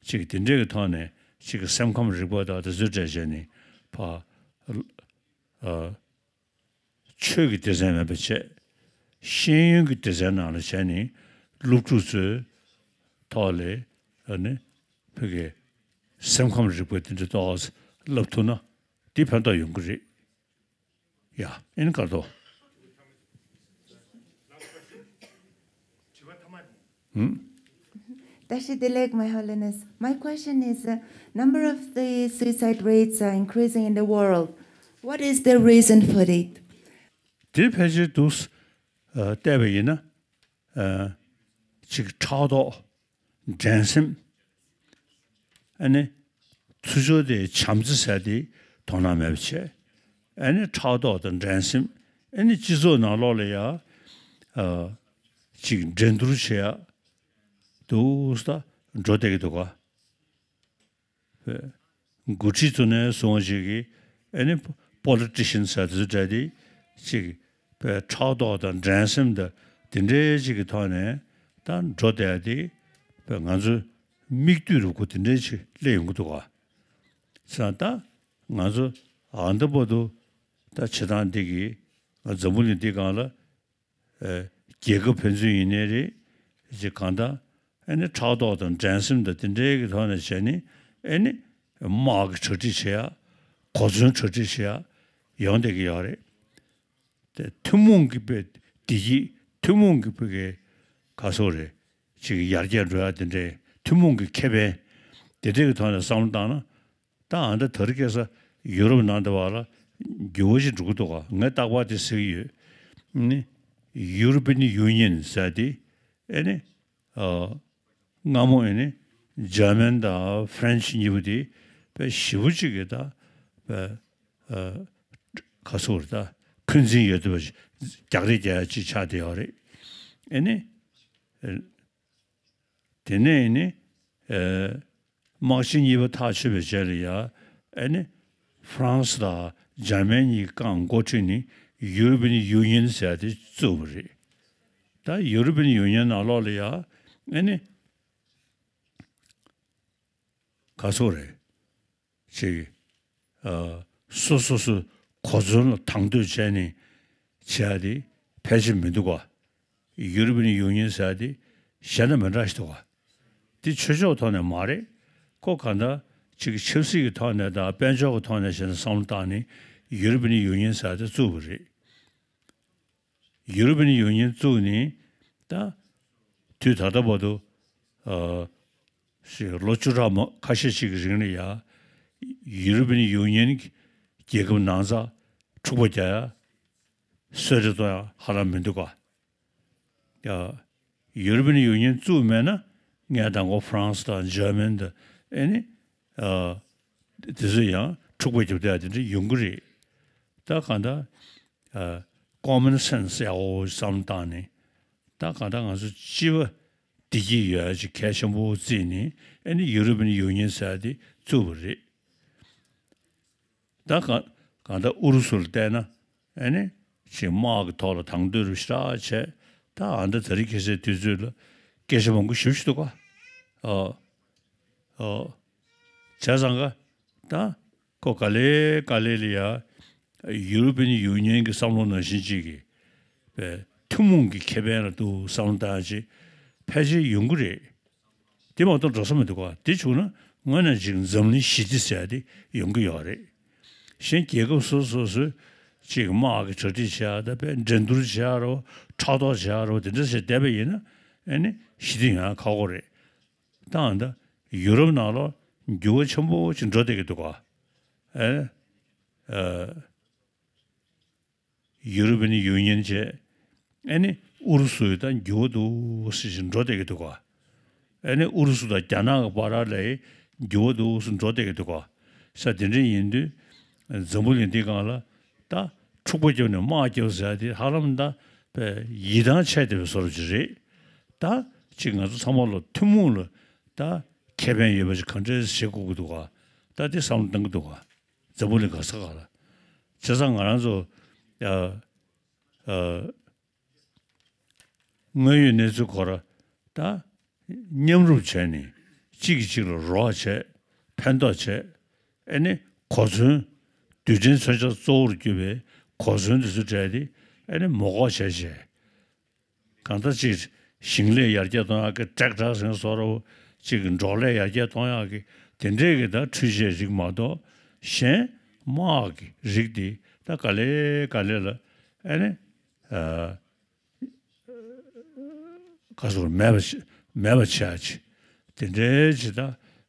ཅིག་དེ་འདྲའི་གི་ཐོག་ནས་ཅིག་གི་སེམས་ཁམས་རིག་པ་དང་དེ་ཚོའི་གྲས་བྱས་ནས་ཕ་ཨ་ཆོས་ཀྱི་སྡེ་ཚན་མེད་པ་བྱས། ཤེས་ཡོན་གྱི་སྡེ་ཚན་ནང་ལ་བྱས་ནས་སློབ་ཕྲུག་ཚོའི་ཐོག་ལ་ཨ་ནི་བོད་ཀྱི་སེམས་ཁམས་རིག་པ་དེ་འདྲ་ཏོག་ཙམ་བསླབ་ཐུབ་ན་དེ་ཕན་ཐོགས་ཡོང་གི་རེད། ཡ། ཨེ་ནི་ཀར་ཏོ། ཧུམ། བཀྲ་ཤིས་བདེ་ལེགས, My Holiness. My question is, uh, number of the suicide rates are increasing in the world. What is the reason for it? དེ་ཕལ་ཆེར་འདུག་ཨ་བལྟས་པ་ཡིན་ན། ཨ་ཅིག་ཕྲག་དོག་འགྲན་སེམས། ཨ་ནི་ཚུར་ཕྱོགས་དེ་བྱམས་བརྩེ་ཟེར་དེ་དོ་སྣང་མེད་པ་བྱས། ཨ་ནི་ཕྲག་དོག་དང་འགྲན་སེམས། ཨ་ནི་སྤྱི་ཚོགས་ནང་ལོགས་ལ་ཡ་ཨ་ཅིག་འགྲན་བསྡུར་བྱེད་ཡ་འདུག་ས་འགྲོ་བསྡད་ཀྱི་འདུག་ག་འགོ་ཁྲིད་ཚོ་ནས་བཟུང་བ་ཞིག་གིས་ཨ་ནི་པོ་ལི་ཊི་ཤན་ཟེར་དེ་ཚོ་གྲས་དེ་ཅིག་པའི་ཕྲག་དོག་དང་འགྲན་སེམས་དང་དེ་འདྲའི་ཅིག་གི་ཐོག་ནས་ད་འགྲོ་བསྡད་དེ། པའི་ང་ཚོ་མིག་ལྟོས་རུ་ཁོ་དེ་འདྲའི་ཅིག་སླེབས་ཡོང་གི་འདུག་ག་ཙང་ད་ང་ཚོ་ཨ་འདི་བར་དུ་ད་བྱེད་སྟངས་འདི་གིས་ང་འཛམ་བུ་གླིང་འདི་སྒང་ལ་ཨེ་རྒྱལ་ཁབ་ཕན་ཚུན་ཡིན་ནའི་རེད། ཅིག་གང་ལྟར་ཨེ་ནི་ཕྲག་དོག་དང་འགྲན་སེམས་དང་དེ་འདྲའི་གི་ཐོག་ནས་བྱས་ནས། ཨེ་ནི་དམག་གི་གྲ་སྒྲིག་བྱེད་ཡ། གོ་མཚོན་གྲ་སྒྲིག་བྱེད་ཡ་ཡོང་བསྡད་ཀྱི་ཡོད་རེད། དེ་ཐུན་མོང་གི་པའི་བདེ་སྐྱིད། ཐུན་མོང་གི་པའི་གི་ག་སོགས་རེད། ཅིག་ཡར་རྒྱས་འགྲོ་ཡ་དེ་འདྲའི་ཐུན་མོང་གི་ཁེ་ཕན་དེ་འདྲའི་གི་ཐོག་ནས་བསམ་བློ་བཏང་ན། ད་ཨ་ད་དེ་རིང་ཁ་སང་ཡུ་རོབ་ནང་དུ་བ་ལ་འགྱུར་བ་ཞིག་འགྲོ་གི་འདུག་ག་ངས་རྟག་པར་དེ་ཟེར་གྱི་ཡོད། ནི་European Union ཟེར་དེ་ཨེ་ནི་ཨ་སྔ་མོ་ཨེ་ནི་འཇར་མན་དང་ཧྥ་རན་ཆི་གཉིས་པོ་དེ་དཔེ་ཞེ་པོ་ཅིག་གི་ད་དཔེ་ཨ་ག་སོགས་རེད། ད་འཁོན་འཛིན་ཡོད་དུ་བ་རྒྱག་རེས་རྒྱག་ཡ་ཅིག་ཆགས་བསྡད་ཡོད་རེད། ཨེ་ནི་ཨེ་དེ་ནས་ཨེ་ནི་ཨེ་དམག་ཆེན་གཉིས་པ་ཐག་ཆོད་པའི་རྗེས་ལ་ཡ། ཨེ་ནི་ཧྥ་རན་སི་དང་འཇར་མན་གཉིས་ཀའང་འགོ་ཁྲིད་ནས་European Union ཟེར་ཡ་དེ་བཙུགས་པ་རེད། ད་European Union ནང་ལོགས་ལ་ཡ་ཨེ་ནི་ག་སོགས་རེད། ཅིག་ཨ་སོ་སོ་སོའི་གོ་མཚོན་ལ་དང་དོད་བྱས་ནས་བྱེད་ཡ་དེ་ཕལ་ཆེར་མི་འདུག་ག European Union ཟེར་ཡ་དེ་གཞན་དང་མི་འདྲ་ཞིག་འདུག་ག་དེ་ཆོས་ཕྱོགས་ཐོག་ནས་མ་རེད། ཁོ་གང་ལྟར་ཅིག་ཆབ་སྲིད་ཀྱི་ཐོག་ནས་དང་དཔལ་འབྱོར་གྱི་ཐོག་ནས་བྱས་ན་བསམ་བློ་བཏང་ནས་European Union ཟེར་ཡ་དེ་བཙུགས་པ་རེད། European Union བཙུགས་ནས་ད་དུས་ད་ལྟ་བར་དུ་ཨ་ཞིག་ལོ་བཅུ་ཕྲག་མ་ཁ་ཤས་ཤིག་གི་རིང་ལ་ཡ་European Union གྱི་རྒྱལ་ཁབ་ནང་ཚ་འཁྲུག་པ་རྒྱག་ཡ་གསོད་རེས་གཏོང་ཡ་ཧ་ལམ་མི་འདུག་ག་ཡ། European Union བཙུགས་མེད་ན་ངས་དང་པོ་ཧྥ་རན་སི་དང་འཇར་མན་དང་ཨེ་ནི་ཨ་དེ་ཚོ་ཡང་འཁྲུག་པ་རྒྱབ་བསྡད་ཡ་དེ་འདྲ་ཡོང་གི་རེད། ད་གང་ལྟར་ཨ་common sense ཡག་པོ་བསམ་བློ་བཏང་ནས། ད་གང་ལྟར་ང་ཚོ་སྤྱི་པ་བདེ་སྐྱིད་ཡོད་ཡ་ཅིག་གལ་ཆེན་པོ་བརྩིས་ནས་ཨེ་ནི་European Union ཟེར་ཡ་དེ་བཙུགས་པ་རེད། ད་གང་གང་ལྟར་ཨུ་རུ་སུ་ལ་བལྟས་ན་ཨེ་ནི་ཅིག་དམག་གི་ཐོག་ལ་དང་དོད་རུ་ཞེ་དྲག་བྱས། ད་ཨ་འདྲ་དེ་རིང་ཁ་སང་དུས་ཚོད་ལ་སྐད་ཆ་མང་པོ་ཞེ་པོ་ཞིག་འདུག་ག་ཨ་ཨ་བྱས་ཙང་ག་ད་ཁོ་ག་ལེ་ག་ལེ་ལ་ཡ་European Union གི་བསམ་བློ་ནང་བཞིན་ཅིག་གི་པའི་ཐུན་མོང་གི་ཁེ་ཕན་ལ་འདུག་བསམ་བློ་བཏང་ཅིག་ཕལ་ཆེར་ཡོང་གི་རེད། དེ་མ་གཏོགས་འགྲོ་ས་མི་འདུག་ག་དེ་བྱུང་ན་དངོས་གནས་ཅིག་འཛམ་གླིང་ཞི་བདེ་ཟེར་ཡ་དེ་ཡོང་གི་ཡོད་རེད། གཞན་རྒྱལ་ཁབ་སོ་སོ་སོས་ཅིག་དམག་གི་གྲ་སྒྲིག་བྱེད་ཡ་ད་དཔེ་འགྲན་བསྡུར་བྱེད་ཡ་རོ་ཕྲག་དོག་བྱེད་ཡ་རོ་དེ་འདྲ་བྱས་བསྡད་པ་ཡིན་ན་ཨེ་ནི་ཞི་བདེ་ཡོང་ཡ་ཁག་པོ་རེད། ད་ཨ་ད་ཡུ་རོབ་ནང་ལོགས་ འགྱུར་བ་ཆེན་པོ་ཅིག་འགྲོ་བསྡད་ཀྱི་འདུག་ག་ཨེ། ཨ། ཡུ་རོ་པན་ཡུ་ནི་ཡན་བྱས། ཨེ་ནི་ཨུ་རུ་སུ་ཡི་ད་འགྱུར་བ་འདུག་ཟེར་བཞིན་འགྲོ་བསྡད་ཀྱི་འདུག་ག་ཨེ་ནི་ཨུ་རུ་སུ་དང་རྒྱ་ནག་གི་བར་ལ་འགྱུར་བ་འདུག་ཟེར་འགྲོ་བསྡད་ཀྱི་འདུག་ག་ས་དེ་འདྲ་ཡིན་དུས། འཛམ་བུ་གླིང་འདི་སྒང་ལ་ད་འཁྲུག་པ་བརྒྱབ་ནས་དམག་བརྒྱབ་ཟེར་ཡ་དེ་ཧ་ལམ་ད་དཔེ་ཡིད་ཐང་ཆད་བསྡད་པའི་བཟོ་འདྲ་ཅིག་རེད། ད་ཅིག་ང་ཚོ་ཚང་མ་ལ་ཐུན་མོང་ལ་ད་ཁེ་ཕན་ཡོད་པ་ཅིག་ག་འདྲས་བྱེད་དགོས་ཀྱི་འདུག་ག་ད་དེ་བསམ་བློ་གཏོང་གི་འདུག་ག་འཛམ་བུ་གླིང་ག་ས་ག་ལ། བྱས་ཙང་ང་རང་ཚོ་ཨ་ཨ་དངོས་ཡོད་གནས་ཚུལ་སྐོར་ད་མཉམ་རུབ་བྱས་ནས་གཅིག་གིས་གཅིག་ལ་རོགས་བྱས། ཕན་ཐོགས་བྱས། ཨེ་ནི་གོ་མཚོན། རྡུལ་ཕྲན་མཚོན་ཆ་གཙོ་བོར་གྱུར་པའི་གོ་མཚོན་འདི་ཚོ་སྤྲད་དེ་ཨེ་ནི་མོ་འགོག་བྱས་བྱས། གང་ལྟར་ཅིག་ཞིང་ལས་ཡར་རྒྱས་གཏོང་ཡག་གི་ཊེག་ཊར་ཟེར་བཟོ་འདྲ་བོ། ཅིག་འབྲོག་ལས་ཡར་རྒྱས་གཏོང་ཡག་གི་དེ་འདྲས་ཀྱི་ད་འཕྲུལ་ཆས་རིགས་མ་གཏོགས་གཞན་དམག་གི་རིགས་དེ་ད་ག་ལེ་ག་ལེ་ལ་ཨེ་ནི་ཨ་ག་ཟེར་མེད་པ་ཞིག་མེད་པ་བྱེད་ཡག་ཅིག་དེ་འདྲའི་ཅིག་ད་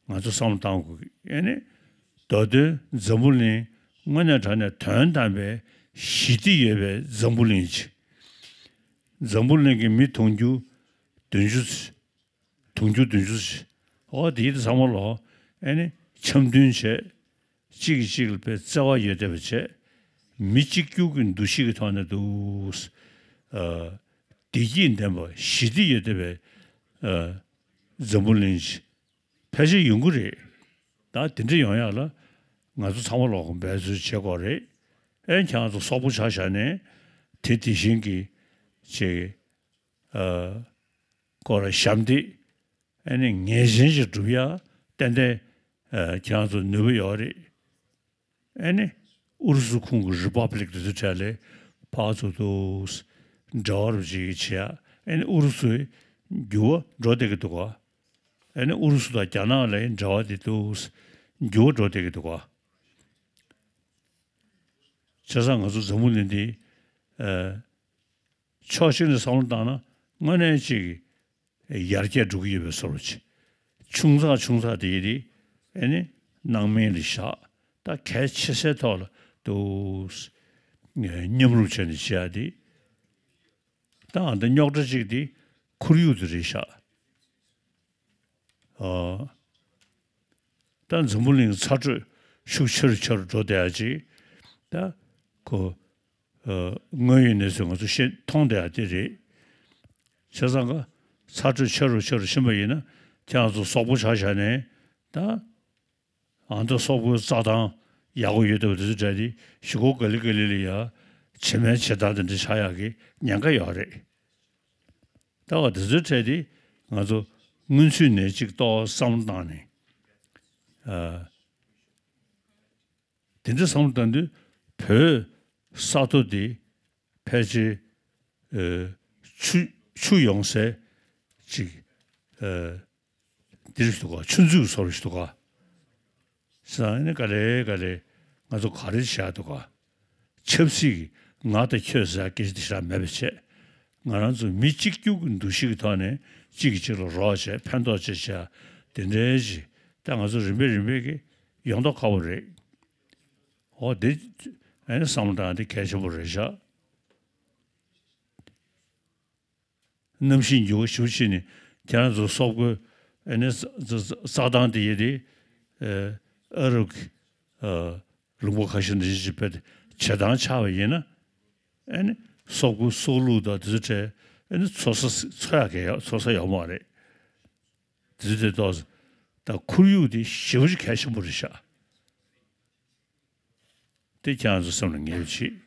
ང་ཚོ་བསམ་བློ་གཏང་དགོས་ཀྱི། ཨེ་ནི་མདོ་དོན་འཛམ་བུ་གླིང་དངོས་གནས་དྲང་གནས་དོན་དམ་པའི་ཞི་བདེ་ཡོད་པའི་འཛམ་བུ་གླིང་ཅིག་འཛམ་བུ་གླིང་གི་མི་དུང་ཕྱུར་བདུན་ཅུ། དུང་ཕྱུར་བདུན་ཅུ་ཅིག་འོ་དེའི་ཚང་མ་ལོ། ཨེ་ནི་འཆམ་མཐུན་བྱས། གཅིག་གིས་གཅིག་ལ་དཔེ་བརྩེ་བ་ཡོད་བསྡད་པ་བྱས། མི་གཅིག་གྱུར་གྱི་འདུ་ཤེས་ཀྱི་ཐོག་ནས་འདུག་ཨ། བདེ་སྐྱིད་ལྡན་པ་ཞི་བདེ་ཡོད་བསྡད་པའི་ཨ། འཛམ་བུ་གླིང་ཞིག་ཕལ་ཆེར་ཡོང་གི་རེད། ད་དེ་འདྲ་ཡོང་ཡག་ལ་ང་ཚོ་ཚང་མ་ལོག་འབད་རྩོལ་བྱེད་དགོས་རེད། ཨེ་ཁྱེད་རང་ཚོ་སོག་པོ་ཆ་བཞག་ནས་དེ་དེ་བཞིན་གྱི་ཅིག་ཨ། སྐོར་ཞབས་འདེགས། ཨེ་ནི་ངེས་ཅན་ཞིག་སྒྲུབ་ཡ་ཏན་ཏན་ཨ། ཁྱེད་རང་ཚོ་ནུས་པ་ཡོད་རེད། ཨེ་ནི་ཨུ་རུ་སུ་ཁོང་གི་རི་པབ་ལིག་དེ་ཚོ་གྲས་ལས་ཕར་ཚུར་དུ་འབྲེལ་བ་རུ་ཅིག་བྱེད་ཡ། ཨེ་ནི་ཨུ་རུ་སུའི་འགྱུར་བ་འགྲོ་བསྡད་ཀྱི་འདུག་ག་ཨེ་ནི་ཨུ་རུ་སུ་དང་རྒྱ་ནག་ལ་འབྲེལ་བ་དེ་དུ་འགྱུར་བ་འགྲོ་བསྡད་ཀྱི་འདུག་ག་བྱས་ཙང་ང་ཚོ་འཛམ་བུ་གླིང་འདི་ཨ། ཕྱོགས་གཅིག་ནས་བསམ་བློ་བཏང་ན་དངོས་གནས་ཅིག་ཡར་རྒྱས་འགྲོ་གི་ཡོད་པའི་བཟོ་འདྲ་ཅིག་ཆུང་ཙག་ཆུང་ཙག་དེ་ཡིན་དེ་ཨེ་ནི་སྣང་མེད་ལ་བཞག་ད་གལ་ཆེ་སའི་ཐོག་ལ་དུ་མཉམ་རུབ་བྱས་ནས་བྱེད་ཡ་དེ། ད་ཨ་ད་རྙོག་དྲ་གཅིག་དེ་ཁོར་ཡུག་དེ་རེད་ཤག་ཨ། ད་འཛམ་བུ་གླིང་ཚ་དྲོད་ཤུགས་ཆེ་རུ་ཆེ་རུ་འགྲོ་བསྡད་ཡ་ཅིག་ད་ཁོ་ཨ། དངོས་ཡོད་གནས་ཚུལ་ང་ཚོ་ཤེས་མཐོང་བསྡད་ཡ་དེ་རེད། བྱས་ཙང་ཀ་ཚ་དྲོད་ཆེ་རུ་ཆེ་རུ་ཕྱིན་པ་ཡིན་ན་ཁྱེད་རང་ཚོ་སོག་པོ་ཆ་བཞག་ནས་ད། ཨ་ད་སོག་པོའི་རྩྭ་ཐང་ཡག་པོ་ཡོད་བསྡད་པ་དེ་ཚོ་གྲས་དེ་གཞུག་གུ་ག་ལེ་ག་ལེ་ལ་ཡ་བྱེ་མའི་བྱེ་ཐང་དེ་འདྲ་ཆགས་ཡག་གི་ཉེན་ཁ་ཡོད་རེད། ད་བ་དེ་ཚོའི་གྲས་དེ་ང་ཚོ་སྔོན་ཚུད་ནས་གཅིག་ཏོག་བསམ་བློ་བཏང་ནས། ཨ། དེ་འདྲ་བསམ་བློ་བཏང་དུས་བོད་ས་མཐོ་དེ་ཕལ་ཆེར་ཨ། ཆུ་ཆུ་ཡོང་སའི་ཅིག་ཨ། འདིར་ཞིག་འདུག་ག་ཆུ་མཛོད་སོར་ཞིག་འདུག་ག་ས་ནི་ག་ལེ་ག་ལེ་ང་ཚོ་ག་རེ་བྱ་འདུག་ག་ཆབ་སྲིད་ཀྱི་ང་དང་ཁྱོད་ཟེར་སྐད་ཆ་དེ་ཞག་མེད་པ་བྱས། ང་རང་ཚོ་མི་གཅིག་གྱུར་གྱི་འདུ་ཤེས་ཀྱི་ཐོག་ནས་གཅིག་གིས་གཅིག་ལ་རོགས་བྱས་ཕན་ཐོགས་བྱས་བྱས་དེ་འདྲའི་ཞིག་ད་ང་ཚོ་རིམ་པས་རིམ་པས་ཀྱི་ཡོང་མདོག་ཁ་པོ་རེད། འོ་དེ་ཨ་ནི་བསམ་བློ་བཏང་དེ་གལ་ཆེན་པོ་རེད་ཤག་གནམ་གཤིས་འགྱུར་བ་ཞེ་པོ་ཕྱིན་ནས་ཁྱེད་རང་ཚོ་སོག་པོའི་ཨ་ནི་ས་ས་ས་ཐང་དེ་ཡི་དེ་ཨ་རབ་ཀྱི་ཨ་ལུང་པ་ཁ་ཤས་འདི་ཅིག་བེད་བྱེད་སྟངས་ཆགས་པ་ཡིན་ན་ཨ་ནི་སོག་པོའི་སྲོག་ལུག་དང་དེ་ཚོ་བྲལ་ཨ་ནི་འཚོ་ས་འཚོ་ཡག་གི་ཡོད་འཚོ་ས་ཡོད་མ་རེད། དེ་ཚོ་དེ་ཏོག་ཙམ་ད་ཁོར་ཡུག་དེ་ཞེ་པོ་ཅིག་གལ་ཆེན་པོ་རེད་ཤག་དེ་ཁྱེད་རང་ཚོ་སེམས་ལ་ངེས་པ་བྱེད།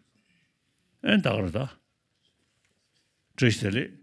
ཨེ་ད་ག་རེ་ད། བཀྲ་ཤིས་བདེ་ལེགས།